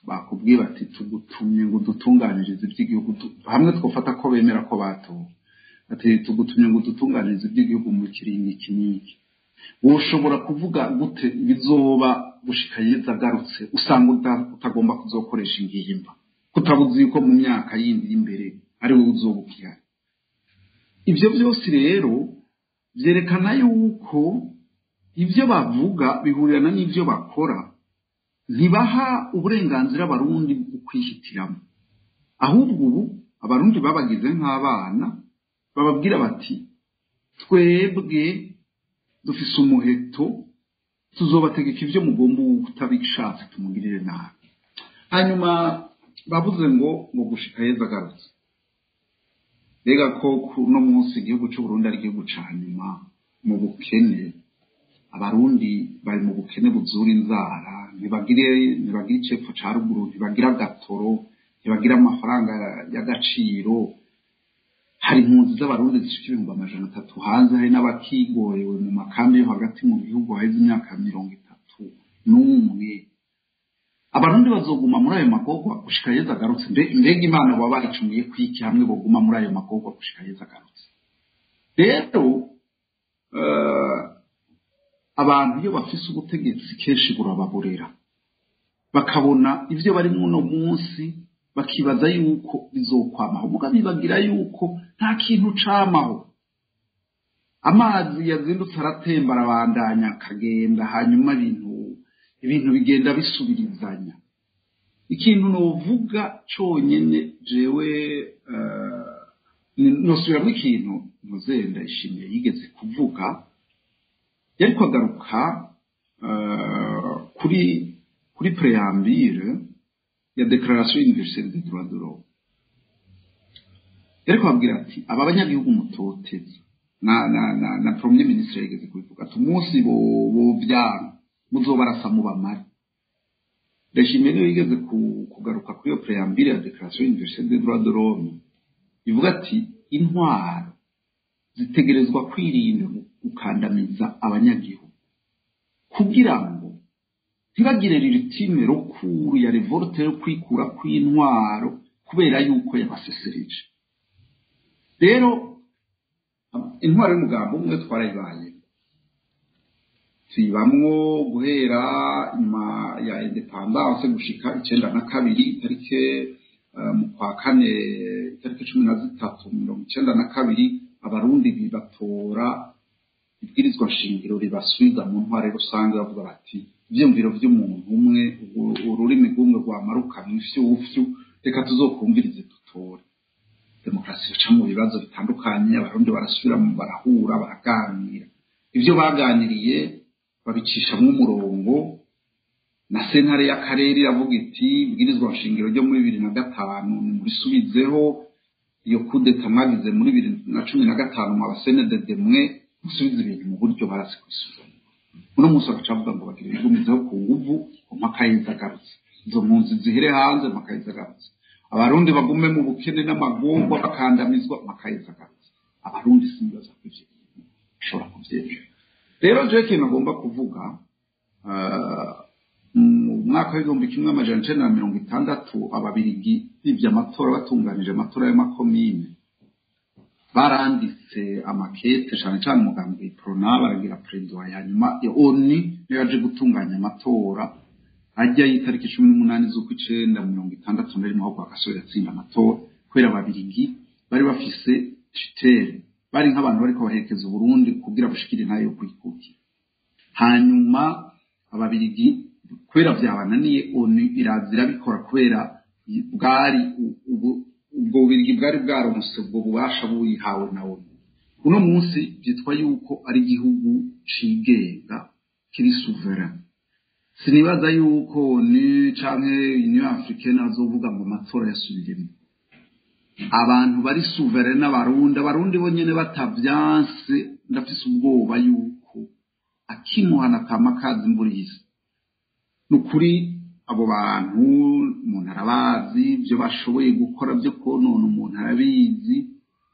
bakubwiye bati tugutumye ngo dutunganirize iby'igihugu, hamwe twofata ko bemera ko batowe, ati tugutumye ngo dutunganirize iby'igihugu mu kiringo iki n'iki, woshobora kuvuga gute bizoba gushika Yezu agarutse usanga utagomba kuzokoresha ingimba, kutabuzi yuko mu myaka yindi y'imbere ari wowe uzoba ukihari? Ibyo byose rero byerekana yuko ibyo bavuga bihurirana n'ibyo bakora. Ntibaha uburenganzira Abarundi bwo kwihitiramo, ahubwo ubu Abarundi babagize nk'abana, bababwira bati twebwe dufise umuheto, tuzobategeka ibyo mugomba, utabishatse tumugirire nabi. Hanyuma bavuze ngo gushika Yezu agarutse. Mbega ko kuno munsi igihugu cy'u Burundi ari igihugu ca nyuma mu bukene, Abarundi bari mu bukene buzura inzara, ntibagire icepfo ca ruguru, ntibagira agatoro, ntibagira amafaranga y'agaciro. Hari impunzi z'Abarundi zishika 300,000 hanze, hari n'abakigorewe mu makambi yo hagati mu gihugu haheze imyaka 31. Abarundi bazoguma muri ayo magorwa gushika Yezu agarutse? Mbega Imana baba baricumuye kwiki hamwe boguma muri ayo magorwa gushika Yezu agarutse? Rero abantu iyo bafise ubutegetsi kenshi burababorera, bakabona ivyo bari muno munsi bakibaza yuko bizokwamaho, muga bibagira yuko nta kintu camaho. Amazi yazindutse aratemba arabandanya akagenda, hanyuma ibintu bigenda bisubirizanya. Ikintu novuga conyene jewe, nosubiramwo ikintu Muzehe Ndayishimiye yigeze kuvuga, yariko agaruka kuri préambule ya Déclaration universelle des droits de l'homme. Yariko ababwira ati aba banyagihugu mutoteza, na premier ministre yigeze kubivuga, ati umunsi bovyanga muzobarasa mubamare. Ndayishimiye niwe yigeze kugaruka kuri iyo préambule ya Déclaration universelle des droits de l'homme, ivuga ati intwaro zitegerezwa kwirinda gukandamiza abanyagihugu kugira ngo ntibagire l'ultime recours ya révolte yo kwikura kw'intwaro kubera yuko yabasesereje. Rero intwaro y'umugambo umwe twarayibaye, tuyibamwo guhera nyuma ya indépendance gushika 92, itarike mu kwa kane, itariki 13 92, Abarundi bibatora ibwirizwa shingiro ribasubiza mu ntwaro rusange, bavuga bati ivyumviro vy'umuntu umwe, ururimi rw'umwe rwamarukamwe ifyufyu, reka tuzokumvirize dutore. Demokarasi ica mu bibazo bitandukanye, Abarundi barasubira barahura baraganira, ivyo baganiriye babicishamwo umurongo, na sentare y'akarere iravuga iti ibwirizwa nshingiro ryo muri 2005 nimurisubizeho, iyo kudeta mwagize muri 2015 mwa basenedede mwe musubize ibintu mu buryo. Barasi kubisubiza. Uno munsi bagaca bavuga ngo bagira ibigumizeho ku nguvu, ngo mpaka Yezu agarutse, izo mpunzi zihere hanze mpaka Yezu agarutse, Abarundi bagume mu bukene n'amagorwa bakandamizwa mpaka Yezu agarutse. Abarundi sinibaza ko ivyo bintu bashobora kuvyemera. Rero jewe ikintu agomba kuvuga, mu mwaka w'1960 Ababirigi bivye amatora, batunganije amatora y'amakomine, baranditse amakete cane cane umugambi Uprona, baragira plaidoyer. Hanyuma ONU niyo yaje gutunganya amatora ajya y'itariki 18 z'ukwicenda 61, aho Rwagasore yatsinda amatora, kubera Ababirigi bari bafise tutelle, bari nk'abantu bariko baherekeza Uburundi kugira bushikire ntayo yo kwikukira. Hanyuma Ababirigi kubera vyabananiye, ONU iraza irabikora, kubera bwari ubwo Bubirigi bwari bwaronse ubwo bubasha buyihawe na ONU. Uno munsi byitwa yuko ari igihugu cigenga kiri souverain. Sinibaza yuko ONU canke Union africaine azovuga ngo amatora yasubiremo. Abantu bari souverain n'Abarundi, Abarundi bo nyene batavyanse. Ndafise ubwoba yuko akimuhana kama kazi imvura ihise, nukuri. Abo bantu umuntu arabazi, ibyo bashoboye gukora byo konona umuntu arabizi,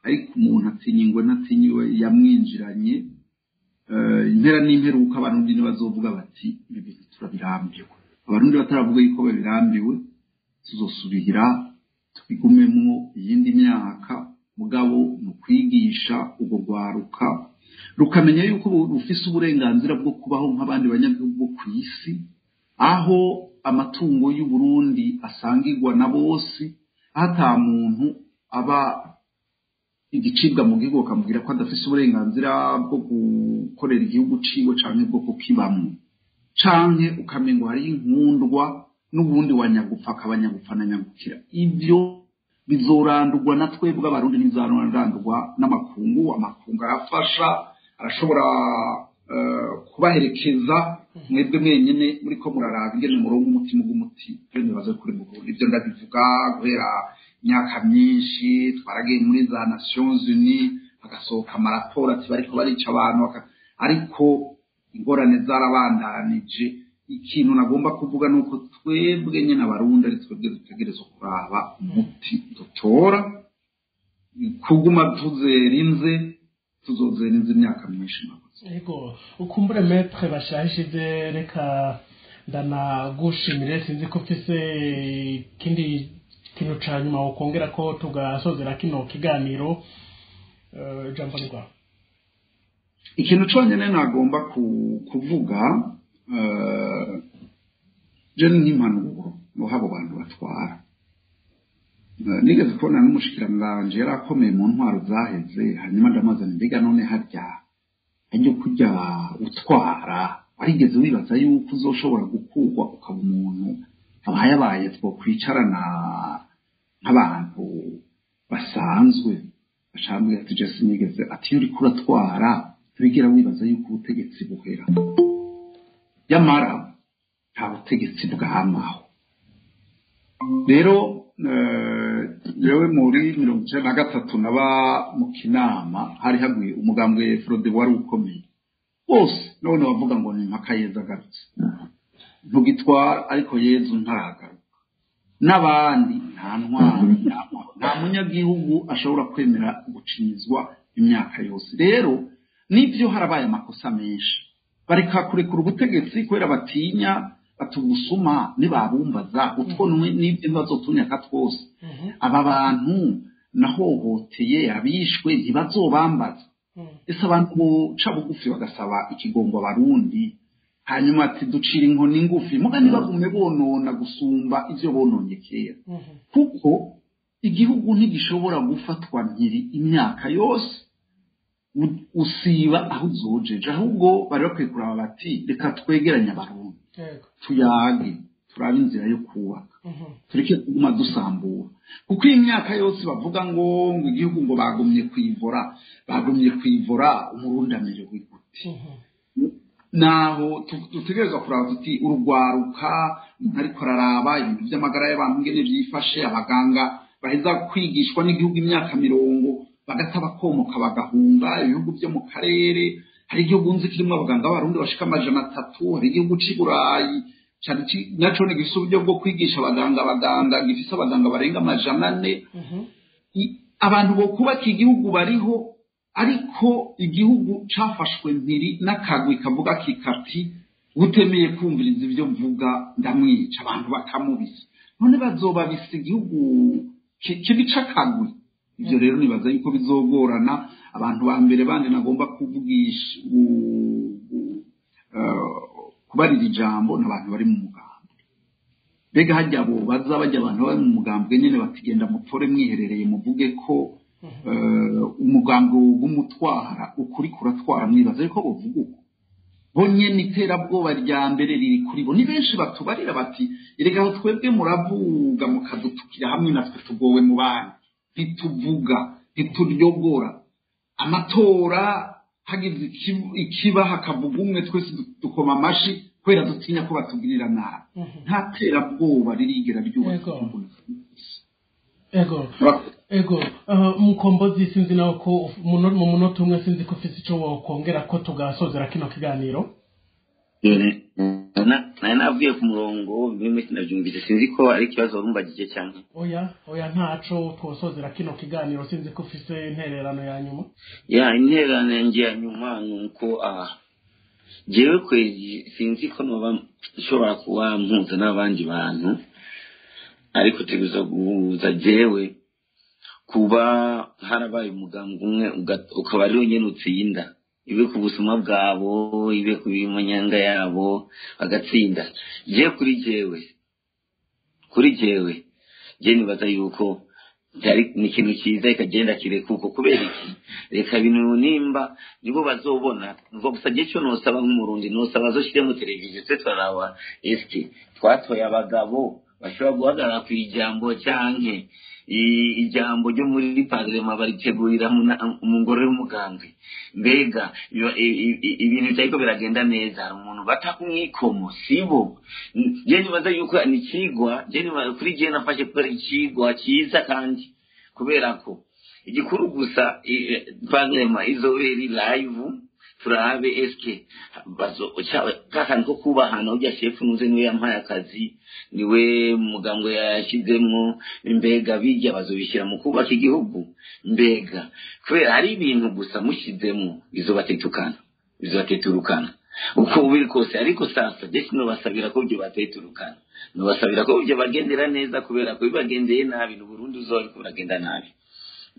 ariko umuntu atinya ingwe ntatinya iwe yamwinjiranye. Impera n'imperuka Abarundi ntibazovuga bati ibi bintu turabirambiwe. Abarundi bataravuga yuko babirambiwe, tuzosubira tubigumemwo iyindi myaka. Mugabo ni ukwigisha urwo rwaruka rukamenya yuko rufise uburenganzira bwo kubaho nk'abandi banyagihugu bo ku isi, aho amatungo y'u Burundi asangirwa na bose, aho ata muntu aba igicibwa mu gihugu bakamubwira ko adafise uburenganzira bwo gukorera igihugu ciwe canke bwo kukibamwo, canke ukamengo hariho inkundwa n'ubundi wanyagupfa akaba nyagupfa na nyagukira. Ibyo bizorandurwa na twebwe Abarundi, ntibizorandurwa n'amakungu. Amakungu arafasha, arashobora kubaherekeza. Mwebwe mwenyine muriko muraraba ingene murongo umutima w'umuti. Ibyo nibaze kuri mu Burundi, ibyo ndabivuga guhera imyaka myinshi. Twaragiye muri za Nations Unies, hagasohoka amaraporo ati bariko barica abantu, ariko ingorane zarabandanije. Ikintu nagomba kuvuga ni uko twebwe nyine Abarundi ari twebwe dutegerezwa kuraba umuti dutora. Kuguma tuzera inze, tuzozera inze imyaka myinshi. Mwakoze. Yego, ukumbure maître Bashayishize, reka ndanagushimire. Sinzi ko ufise ikindi kintu ca nyuma wokongera ko tugasozera kino kiganiro. Ijambo ni rwawe. Ikintu cyonyine nagomba kuvuga je ni nk'impanuro nuha abo bantu batwara. Nigeze kubona n'umushikiranganji yari akomeye mu ntwaro zaheze, hanyuma ndamazana mbega none harya ajya kujya utwara warigeze wibaza yuko uzoshobora gukurwa ukaba umuntu abayabaye twokwicarana nk'abantu basanzwe? Acambwira ati je sinigeze. Ati iyo uriko uratwara ntiwigera wibaza yuko ubutegetsi buhera. Nyamara nta butegetsi bwamaho. Rero jewe muri 93 naba mu Kinama, hari haguye umugambwe Frodebu wari ukomeye bose, none bavuga ngo ni impaka Yezu agarutse ntugitwara, ariko Yezu ntaragaruka n'abandi. Nta ntwaro yamaho, nta munyagihugu ashobora kwemera gucinyizwa imyaka yose. Rero nibyo, harabaye amakosa menshi, bareka kurekura ubutegetsi kubera batinya batugusuma nibabumbaza utwo n'ibyo bazotunyaka twose. Aba bantu nahohoteye, abishwe, ntibazobambaza? Ese abantu boca bugufi bagasaba ikigongo Abarundi, hanyuma ati ducira inkoni ngufi, muga ntibagume bonona gusumba ivyo bononye kera? Kuko igihugu ntigishobora gufatwa nkiri imyaka yose, usiba aho uzojeje. Ahubwo bari bakwiye kuraba bati reka twegeranye Abarundi, tuyage, turabe inzira yo kubaka, tureke kuguma dusambura. Kuko iyi myaka yose bavuga ngo igihugu ngo bagumye kwivora, bagumye kwivora, Umurundi amerewe gute? Naho dutegerezwa kuraba tuti urugwaruka, umuntu ariko araraba ibintu by'amagara y'abantu ingene byifashe, abaganga baheza kwigishwa n'igihugu imyaka 40 bagata bakomoka bagahunga ibihugu byo mu karere. Hari igihugu nzi kirimo abaganga b'Abarundi bashika 300. Hari igihugu c'i Burayi naco ni gifise uburyo bwo kwigisha abaganga, gifise abaganga barenga 400. Abantu bo kubaka igihugu bariho, ariko igihugu cafashwe mpiri n'akagwi kavuga kikati utemeye kumviriza ibyo mvuga ndamwica, abantu bakamubisa. None bazobabisa igihugu kibica akagwi? Ibyo rero nibaza yuko bizogorana. Abantu ba mbere bandi nagomba kuvugisha, kubarira ijambo, ni abantu bari mu mugambi. Mbega hajya abo baza bajya abantu bari mu mugambwe nyene batigenda mutore mwiherereye, muvuge ko umugambi w'umutwara ukuri kuratwara, mwibaza yuko bovuga uko? Bo nyene iterabwoba rya mbere riri kuri bo. Ni benshi batubarira bati erega aho twebwe muravuga mukadutukira hamwe natwe tugowe mu bandi, ntituvuga, ntituryogora. Amatora hagize ikiba hakavuga umwe, twese dukoma amashi kubera dutinya ko batugirira nabi. Nta terabwoba ririgera ryubaka igihugu. Ego, Mukombozi, sinzi nawe ko mu munota umwe, sinzi ko ufise ico wokongera ko tugasozera kino kiganiro. Nari navuye ku murongo, bimwe sinabyumvise, sinzi ko ari ikibazo warumbagije cyane. Oya, oya, ntaco, twosozera kino kiganiro. Sinzi ko ufise intererano ya nyuma. Ya, intererano yanjye ya nyuma ni uko jewe kwezi sinzi ko noba nshobora kuba mpuza n'abandi bantu, ariko teguza guhuza jewe kuba harabaye umugambwe umwe ukaba ari nyene utsinda, ibe ku busuma bwabo, ibe ku bimanyanga yabo, bagatsinda. Je kuri jewe je nibaza yuko byari ni ikintu cyiza, ikagenda kireka uko. Kubera iki? Reka ibintu nimba nibo bazobona. Nuko gusa je cyo nosaba nk'Umurundi, nosaba azoshiremo televiziyo, twe turaraba eske twatoye abagabo bashobora guhagarara ku ijambo, canke ijambo ryo muri parlement baritegurira mu ngoro y'umugambwe. Mbega ibintu bitariko biragenda neza, hari umuntu bata kumwikomo sibo? Je nibaza yuko ni icigwa. Je kuri je nafashe kubera icigwa cyiza, kandi kubera ko igikuru gusa parlement izobera live, turabe eske bazo kakantu ko kubahana. Urya shefu nuze niwe yampaye akazi, niwe mugambwe yashizemwo. Mbega bijya bazobishyira mu kubaka igihugu? Mbega kubera hari ibintu gusa mushizemwo bizobatetukana, bizobateturukana uko biri kose. Ariko sasa je sinobasabira ko ibyo bateturukana, nobasabira ko ibyo bagendera neza, kubera ko bibagendeye nabi n'Uburundi uzoba buriko buragenda nabi.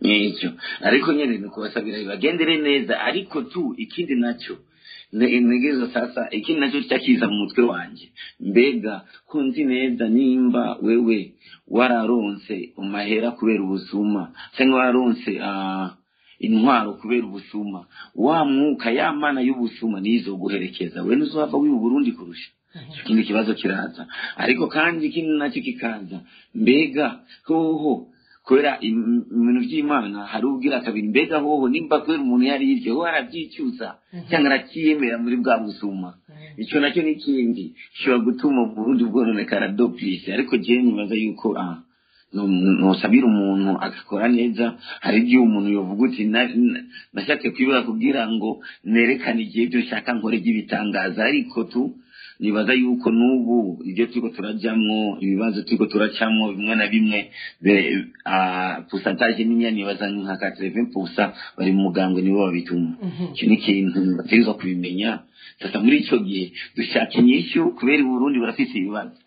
Nicyo, ariko nyene ni kubasabira bibagendere neza. Ariko tu ikindi nacyo ntegerezo sasa, ikindi nacyo cyakiza mu mutwe wanje, mbega ko nzi neza nimba wewe wararonse amahera kubera ubusuma, cyangwa wararonse intwaro kubera ubusuma, wa mwuka ya mana y'ubusuma nizo guherekeza, we nuzohava wiba Burundi kurusha. Icyo kindi kibazo kiraza. Ariko kandi ikindi nacyo kikaza, mbega hoho kubera ibintu by'Imana hari ubwira kabiri, mbega hoho nimba kubera umuntu yari yivye, ho arabyicuza cyangwa arakiyemera muri bwa busuma? Icyo nacyo ni ikindi gishobora gutuma Burundi bwononekara doplise. Ariko jewe nibaza yuko nosabira umuntu agakora neza. Hari igihe umuntu yovuga uti nashatse kwibura kugira ngo nerekane igihe ibyo nshaka nkore by'ibitangaza. Ariko tu nibaza yuko n'ubu ibyo turiko turajamwo, ibibazo turiko turacamwo bimwe na bimwe, pourcentage niniya, nibaza nka 80% bari mu mugambwe nibo babituma. Icyo ni ikintu bategerezwa kubimenya. Sasa muri ico gihe dushaka inyishu, kubera i Burundi barafise ibibazo.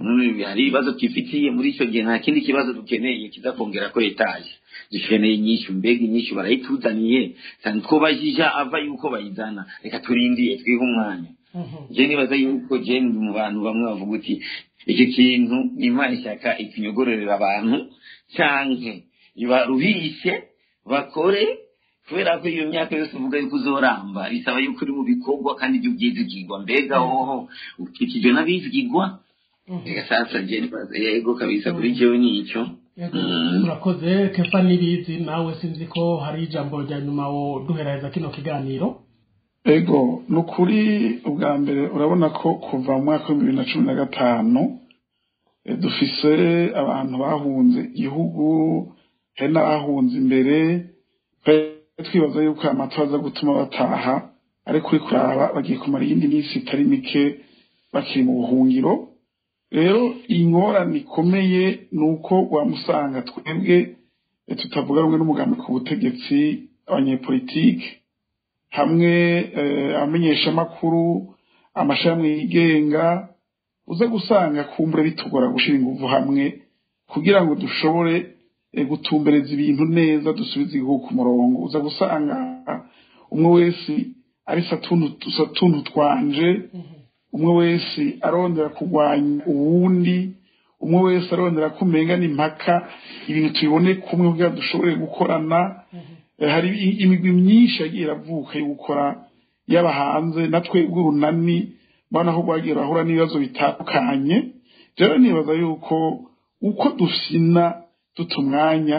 None hari ibibazo twifitiye muri ico gihe, nta kindi kibazo dukeneye kiza kongera ko etaje. Dukeneye inyishu. Mbega inyishu barayituzaniye? Cyane twobajija ava yuko bayizana. Reka turindiye, twihe umwanya. Je nibaza yuko je ndi mu bantu bamwe bavuga uti iki kintu Imana ishaka ikinyogororera abantu, canke ibaruhishe bakore, kubera ko iyo myaka yose uvuga yuko uzoramba bisaba yuko uri mu bikorwa kandi ibyo byizigirwa. Mbega hoho ukikijwe n'abizigirwa? Reka sasa je nibaza, yego kabisa, kuri jewe nico. Yego, murakoze. Kefa Nibizi, nawe sinzi ko hari ijambo rya nyuma wo duheraheza kino kiganiro. Ego, ni ukuri, ubwa mbere urabona ko kuva mu mwaka wa 2015 dufise abantu bahunze igihugu, hari n'abahunze imbere. Twari twibaza yuko aya matora aza gutuma bataha, ariko uri kuraba bagiye kumara iyindi minsi itari mike bakiri mu buhungiro. Rero ingorane ikomeye ni uko wamusanga twebwe tutavuga rumwe n'umugambi ku butegetsi, abanyepolitike hamwe abamenyeshamakuru, amashami yigenga, uza gusanga kumbure bitugora gushira inguvu hamwe kugira ngo dushobore gutumbereza ibintu neza, dusubize igihugu ku murongo. Uza gusanga umwe wese ari satuntu twanje, umwe wese arondera kurwanya uwundi, umwe wese arondera ko umenga n'impaka ibintu tubibone kumwe kugira dushobore gukorana. Hari imigwi myinshi yagiye iravuka yo gukora, yaba hanze na twebwe urunani mbona ko rwagiye rurahura n'ibibazo bitandukanye. Rero nibaza yuko uko dufyina duta umwanya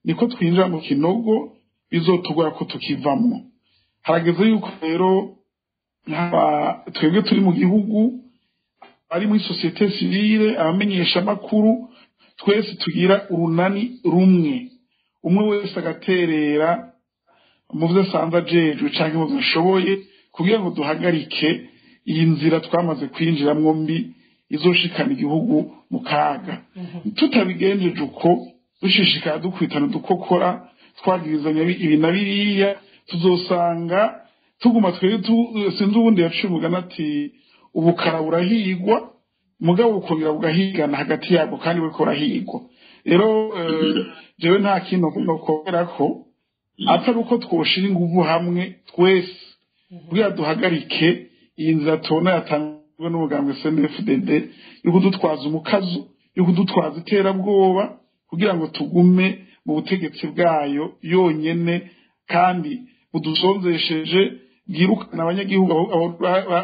niko twinjira mu kinogo bizotugora ko tukivamwo. Harageze yuko rero haba twebwe turi mu gihugu, ari muri société civile, abamenyeshamakuru, twese tugira urunani rumwe, umwe wese agaterera mu vyo asanzwe ajejwe canke mu vyo ashoboye, kugira ngo duhagarike Iyi nzira twamaze kwinjiramwo mbi izoshikana igihugu mu kaga. Tutabigenjeje uko, dushishikara dukwitana dukokora, twagirizanya ibi na biriya, tuzosanga tuguma twebwe. Sinzi ubundi yaciye umugani ati: "Ubukara burahigwa, mugabo bukongera bugahigana hagati yabwo." Kandi buriko burahigwa rero, jewe nta kintu nokongera ko atari uko twoshira inguvu hamwe twese kugira duhagarike iyi nzira tubona yatanzwe n'umugambwe CNDD-FDD yo kudutwaza umukazo, yo kudutwaza iterabwoba, kugira ngo tugume mu butegetsi bwayo yonyene, kandi budusonzesheje, bwirukana abanyagihugu abo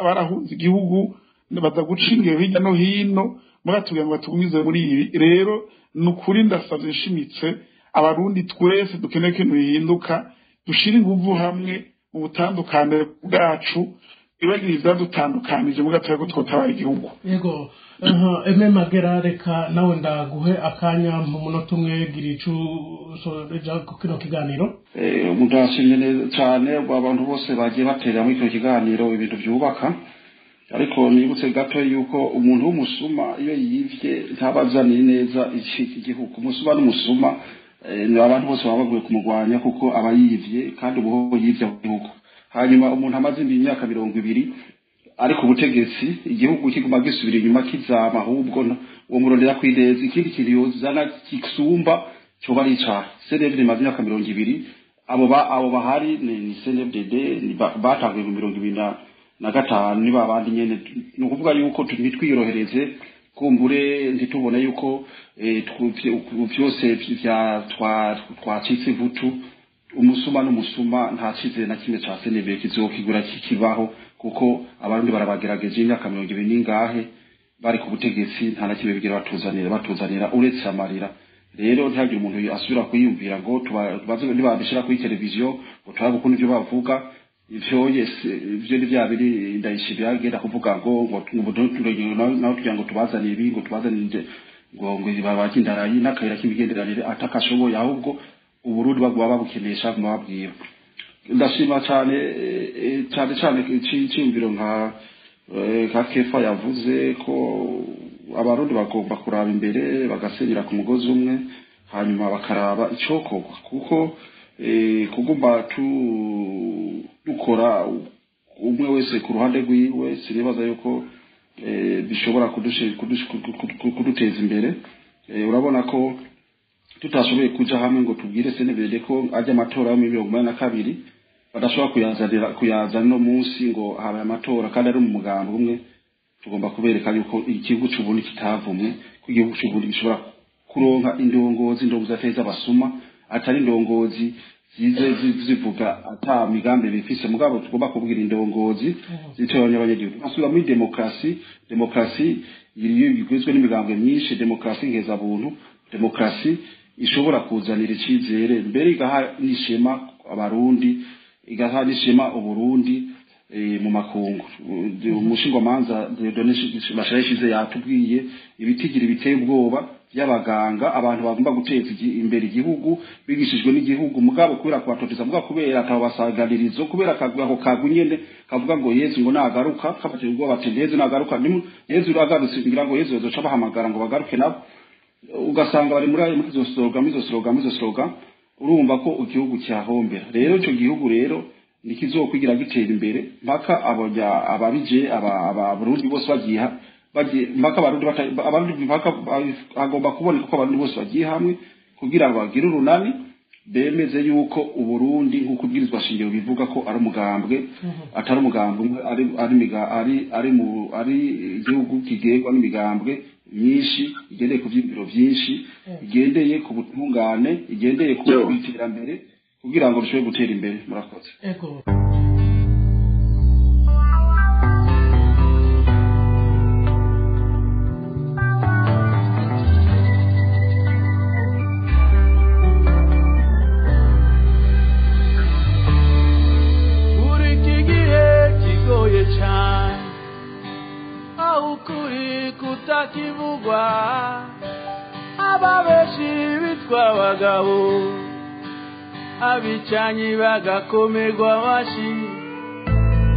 barahunze igihugu, baza guca ingero hirya no hino, muratubwira ngo batugumize muri ibi. Rero ni ukuri, ndasavye nshimitse Abarundi twese dukeneye ko ibintu bihinduka, dushire inguvu hamwe mu butandukane bwacu, ibagire ivyadutandukanije, mugatore ko twotabara igihugu. Yego, aha eme Magera, reka nawe ndaguhe akanya mu munota umwe, gira ico usoreja ku kino kiganiro. Ndashimye neza cyane abantu bose bagiye batera muri kino kiganiro ibintu byubaka, ariko nibutse gato yuko umuntu w'umusuma iyo yivye ntabazaniye neza iki gihugu. Umusuma n'umusuma, ni abantu bose baba baguye kumurwanya kuko aba yivye, kandi ubuho yivye mu gihugu. Hanyuma umuntu amaze imyaka 20 ariko ubutegetsi, igihugu kiguma gisubira inyuma kizama, ahubwo uwo murondera kwineza ikindi kintu yozana kisumba cyoba ari icaha. CNDD imaze imyaka 20, abo bahari ni CNDD, ni batanguye mu 2025, ni babandi nyene. Ni ukuvuga yuko ntitwiyorohereze, kumbure ntitubone yuko vyose twacitse ivutu. Umusuma n'umusuma, nta cyizere na kimwe ca CNDD kizokigura kikibaho, kuko Abarundi barabagerageje imyaka 20 n'ingahe bari ku butegetsi, nta na kimwe bigira batuzanira uretse amarira. Rero ntihagire umuntu asubira kwiyumvira ngo tubaze nibabishira kuri televiziyo ngo turabe ukuntu ivyo bavuga ivyo. Yes, ivyo ni vya biri ndayishimira agenda kuvuga ngo naho tugira ngo tubazanire ibi, ngo tubazanire ngo babakindarayi n'akayira k'imigenderanire atakashoboye, ahubwo Uburundi baguma babukenesha, baguma babwira. Ndashima cyane, cyane cyane iciyumviro nka Kefa yavuze ko Abarundi bagomba kuraba imbere, bagasenyera ku mugozi umwe, hanyuma bakaraba icokorwa, kuko kuguma dukora umwe wese ku ruhande rwiwe, sinibaza yuko bishobora kuduteza imbere. Urabona ko tutashoboye kuja hamwe ngo tubwire CNDD ko ajya amatora yo muri 82 badashobora kuyazanira, kuyazana no munsi ngo habaye amatora kandi ari mu mugambi umwe. Tugomba kubereka yuko igihugu c'Uburundi kitavumwe, ko igihugu c'Uburundi gishobora kuronka indongozi atari abasuma, atari indongozi zize zivuga ata migambi bifise, mugabo tugomba kubwira indongozi zitowe n'abanyagihugu. Asubira muri demokarasi, demokarasi igizwe n'imigambwe myinshi, demokarasi nkeza-buntu, demokarasi ishobora kuzanira icizere mbere igaha n'ishema Abarundi, igaha n'ishema Uburundi mu makungu. Umushingwamanza Dieudonné Bashayishize yatubwiye ibitigiri biteye ubwoba by'abaganga, abantu bagomba guteza imbere igihugu, bigishijwe n'igihugu, mugabo kubera kubatoteza, mugabo kubera akabasaganirizo, kubera ako kagwi nyene kavuga ngo Yezu ngo nagaruka, kabateye ubwoba bati Yezu nagaruka, Yezu uragarutse, ngira ngo Yezu yozoca abahamagara ngo bagaruke nabo, ugasanga bari muri izo slogan, muri izo slogan, muri izo slogan. Urumva ko igihugu cyahombera. Rero ico gihugu rero nikizokwigira gitera imbere mpaka abajya ababije Abarundi bose bagiye bagiye mpaka Abarundi mpaka hagomba kuboneka ko Abarundi bose bagiye hamwe kugira ngo bagire urunani, bemeze yuko Uburundi nk'uko ubwirizwa shingiro bivuga ko ari umugambwe, atari umugambwe umwe, ari ari ari ari mu ari igihugu kigengwa n'imigambwe myinshi, igendeye ku vyiyumviro vyinshi, igendeye ku butungane, igendeye ku iterambere, kugira ngo bishobore gutera imbere. Murakoze. Ego. Muri iki gihe kigoye cyane, aho ukuri kutakivugwa, ababeshi bitwa abagabo, abicanyi bagakomerwa amashyi,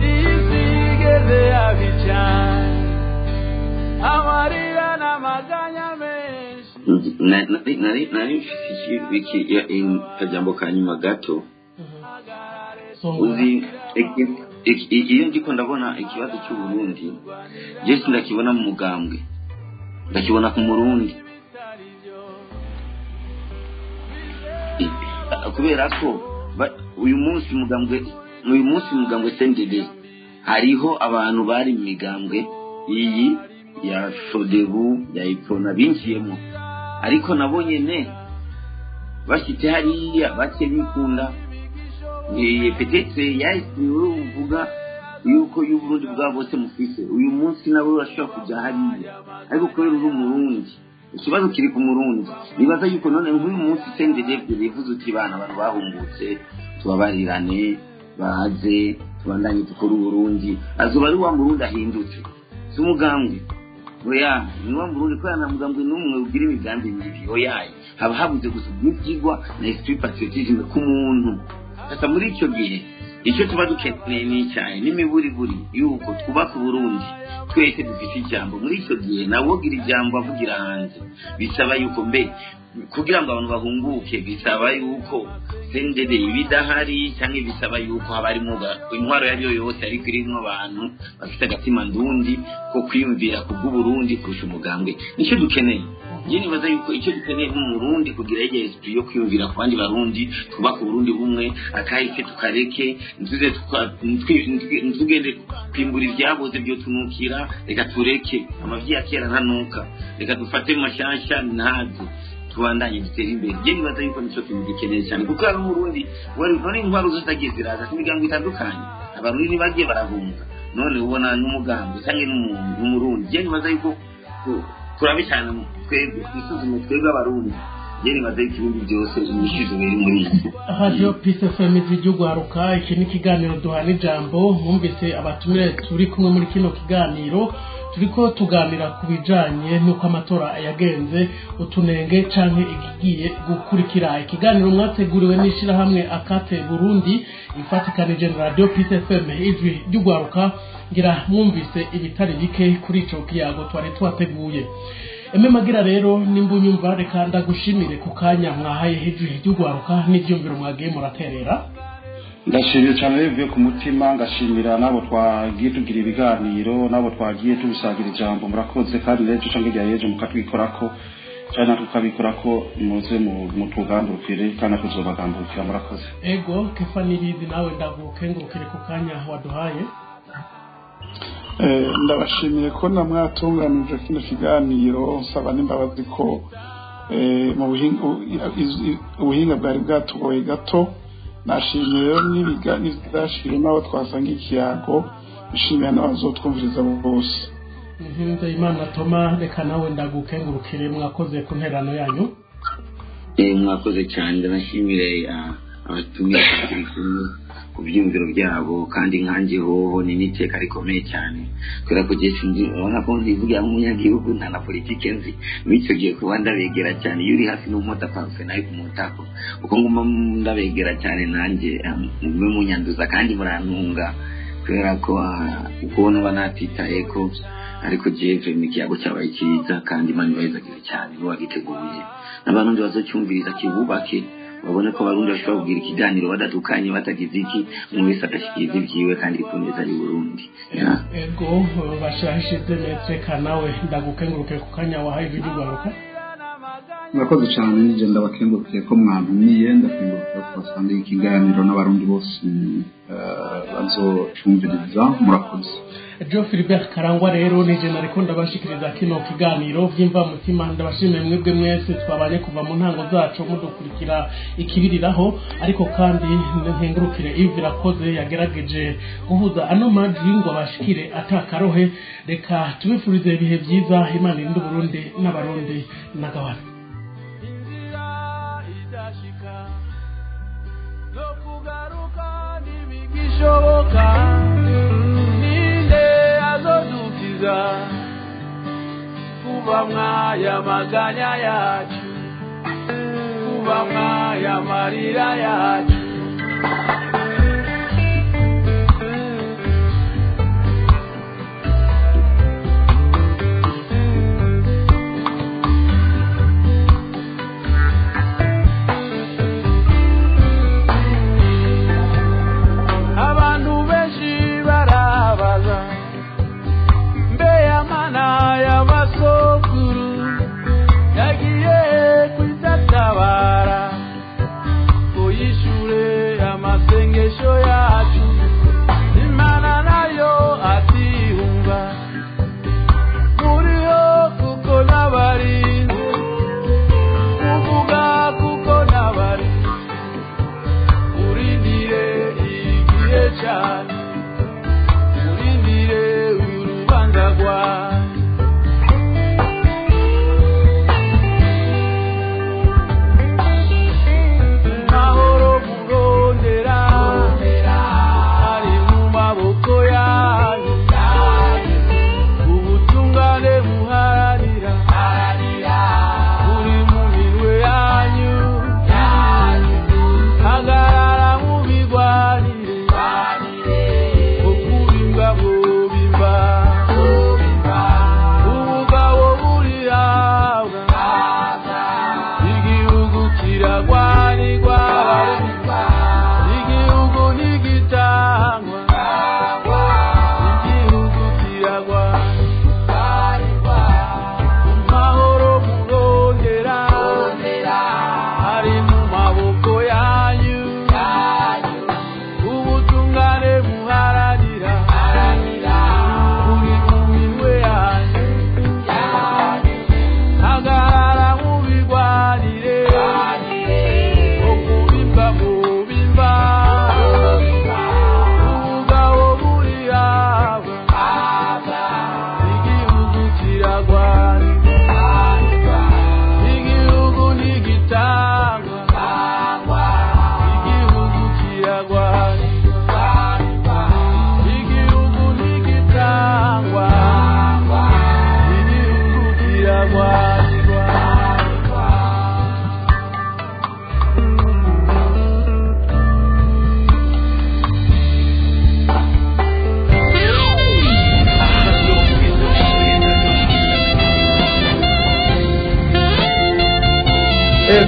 iyi si igeze abicanyi. cyane amarira n'amaganya menshi. Nari mfise akajambo ka nyuma gato. Uzi, iyo ndiko ndabona ikibazo cy'Uburundi, je sindakibona mu mugambwe, ndakibona ku Murundi, kubera ko uyu munsi mugambwe CNDD hariho abantu bari mu migambwe iyi ya Sodebu ya Ipona binjiyemo, ariko nabo nyene bashitse hariya bake bikunda. Peut-être yahise uvuga yuko y'Uburundi bwa bose mufise uyu munsi nabo bashobora kujya hariya, ariko kubera uri Umurundi ikibazo kiri ku Murundi. Nibaza yuko none nk'uyu munsi CNDD bivuze uti bana abantu bahungutse tubabarirane baze tubandanye dukore Uburundi, azoba ari wa Murundi ahindutse, si umugambwe. Oya, ni wa Murundi kubera nta mugambwe n'umwe ugira imigambi mibi. Oya, haba habuze gusa ibyigwa na esprit patriotisme ku muntu. Sasa muri icyo gihe icyo tuba dukeneye ni cyane n'imiburiburi yuko twubaka Uburundi twese dufite ijambo. Muri icyo gihe nawe ugira ijambo avugira hanze, bisaba yuko mbe kugira ngo abantu bahunguke, bisaba yuko CNDD ibidahari, cyangwa bisaba yuko haba harimo intwaro yari yo yose ariko irimo abantu bafite agatima ndundi ko kwiyumvira ku bw'Uburundi kurusha umugambwe. Nicyo dukeneye. Njye nibaza yuko icyo dukeneye nk'Umurundi kugira yegere esprit yo kwiyumvira ku bandi Barundi, twubaka Uburundi bumwe, akahise tukareke, ntitugende kwimbura ibyaboze byo tunukira, reka tureke amavyi ya kera ntanuka, reka dufate mashasha ntaze tubandanye dutere imbere. Njye nibaza yuko nicyo kintu gikeneye cyane, kuko hari Umurundi wari none intwaro zose zagiye ziraza imigambi itandukanye, Abarundi ntibagiye barahunga, none ubona n'umugambi cyangwa n'Umurundi. Njye nibaza yuko turabe cyane twebwe twisuzume twebwe Abarundi. Njye nibaza yuko ibindi byose inyishu biri muri iki Radio Peace FM ry'Ugwaruka. Iki ni ikiganiro duhana ijambo. Mwumvise abatumire turi kumwe muri kino kiganiro, turiko tuganira ku bijanye n'uko amatora yagenze, utunenge canke igigiye gukurikira. Ikiganiro mwateguriwe n'ishirahamwe Akate Burundi ifatikanije na Radio Peace FM ijwi ry'Ugwaruka. Ngira mwumvise ibitari bike kuri ico kiyago twari twateguye. Eme Magira rero nimba unyumva, reka ndagushimire ku kanya mwahaye ijwi ry'Ugwaruka n'ivyumviro mwagiye muraterera. Ndashimiye cyane bivuye ku mutima, ngashimira n'abo twagiye tugira ibiganiro, n'abo twagiye tubisangira ijambo. Murakoze, kandi rero cyangwa igihe yeje mukatwikorako cyane natwe tukabikorako, muze mutugandukire kandi tuzobagandukira. Murakoze. Ego Kefa Nibizi, nawe ndagukengurukire ku kanya waduhaye. Ndabashimiye ko namwatunganije kino kiganiro, nsaba n'imbabazi ko mu ubuhinga bwari bwatugoye gato. Nashimiye rero n'ibyashiriwe n'abo twasanga ikiyago, nshimiye n'abazotwumviriza bose. Nzeyimana Toma, reka nawe ndagukengurukire, mwakoze ku nterano yanyu. Mwakoze cyane, ndanashimire abatumiye turi kumwe ku byiyumviro byabo, kandi nkanjye hoho ni n'iteka rikomeye cyane kubera ko jye sinzi, urabona ko ntivugira nk'umunyagihugu, nta na politike nzi. Muri icyo gihe kuba ndabegera cyane, iyo uri hafi n'umota parufe nawe kumutako, uko nguma ndabegera cyane nanjye mube munyanduza kandi murantunga, kubera ko ukubona uba natitaye ko, ariko jewe ikiyago cyabaye cyiza kandi Imana ibahezagize cyane n'uwagiteguye, n'abarundi bazocyumviriza kibubake, babone ko Abarundi bashobora kugira ikiganiro badatukanye, batagize iki, umwe wese agashyikiriza ibyiwe kandi ku neza y'u Burundi. Ego bashashize neza, nawe ndagukenguruke ku kanya wahaye ijwi ry'Ugwaruka. Murakoze cyane, nije ndabakengurukiye ko mwantumiye, ndakengurukiye ko basangiye ikiganiro n'Abarundi bose bazocumviriza. Murakoze. Joe Philibert Karangwa rero nije nariko ndabashikiriza kino kiganiro vy'imva mutima. Ndabashimiye mwebwe mwese twabanye kuva mu ntango zacu mudukurikira ikibiriraho, ariko kandi nkengurukire Yves Irakoze yagerageje guhuza ano majwi ngo abashikire atakarohe. Reka tubifurize ibihe vyiza, Imana irinde Uburundi n'Abarundi n'agahwana. Inzira idashika no kugaruka ntibigishoboka, ninde azodukiza kuba mwaya maganya yacu, kuba mwaya marira yacu.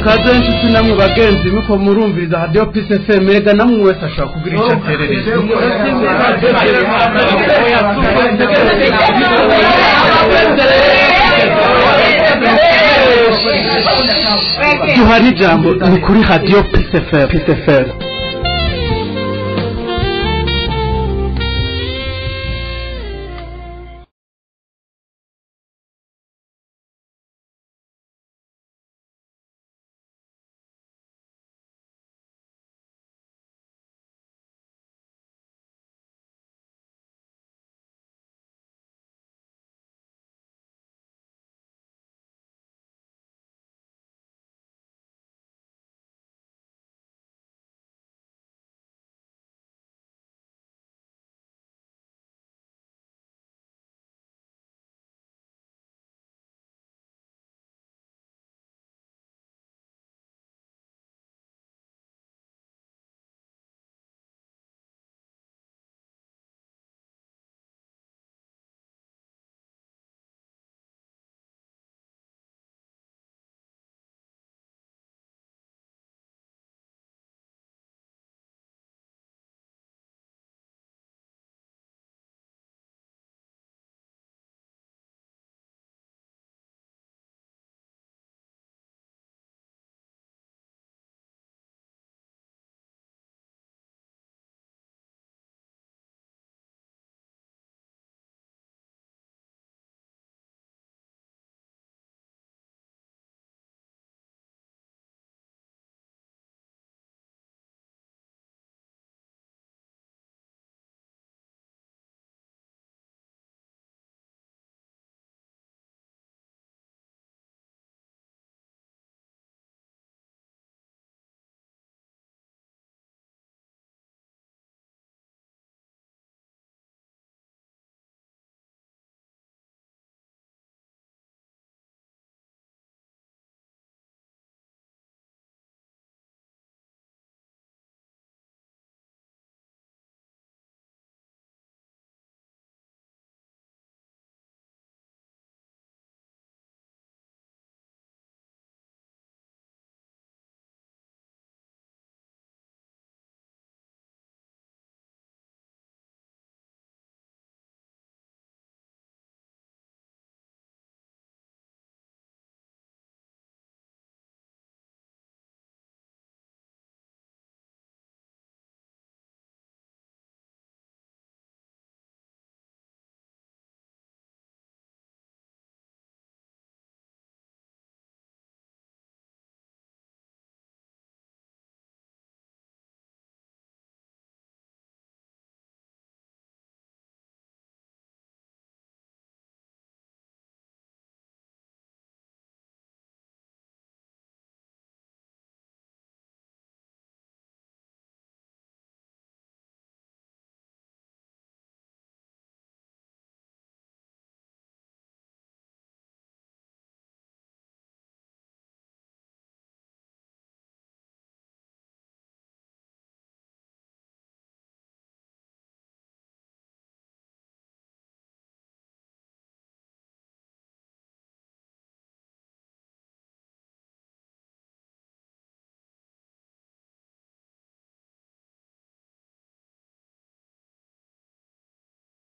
Kaze nshuti namwe bagenzi, muko murumviriza Radio Peace FM. Erega namwe wese ashobora kugira icyo aterereye. Duhana ijambo ni kuri Radio Peace FM, Peace FM.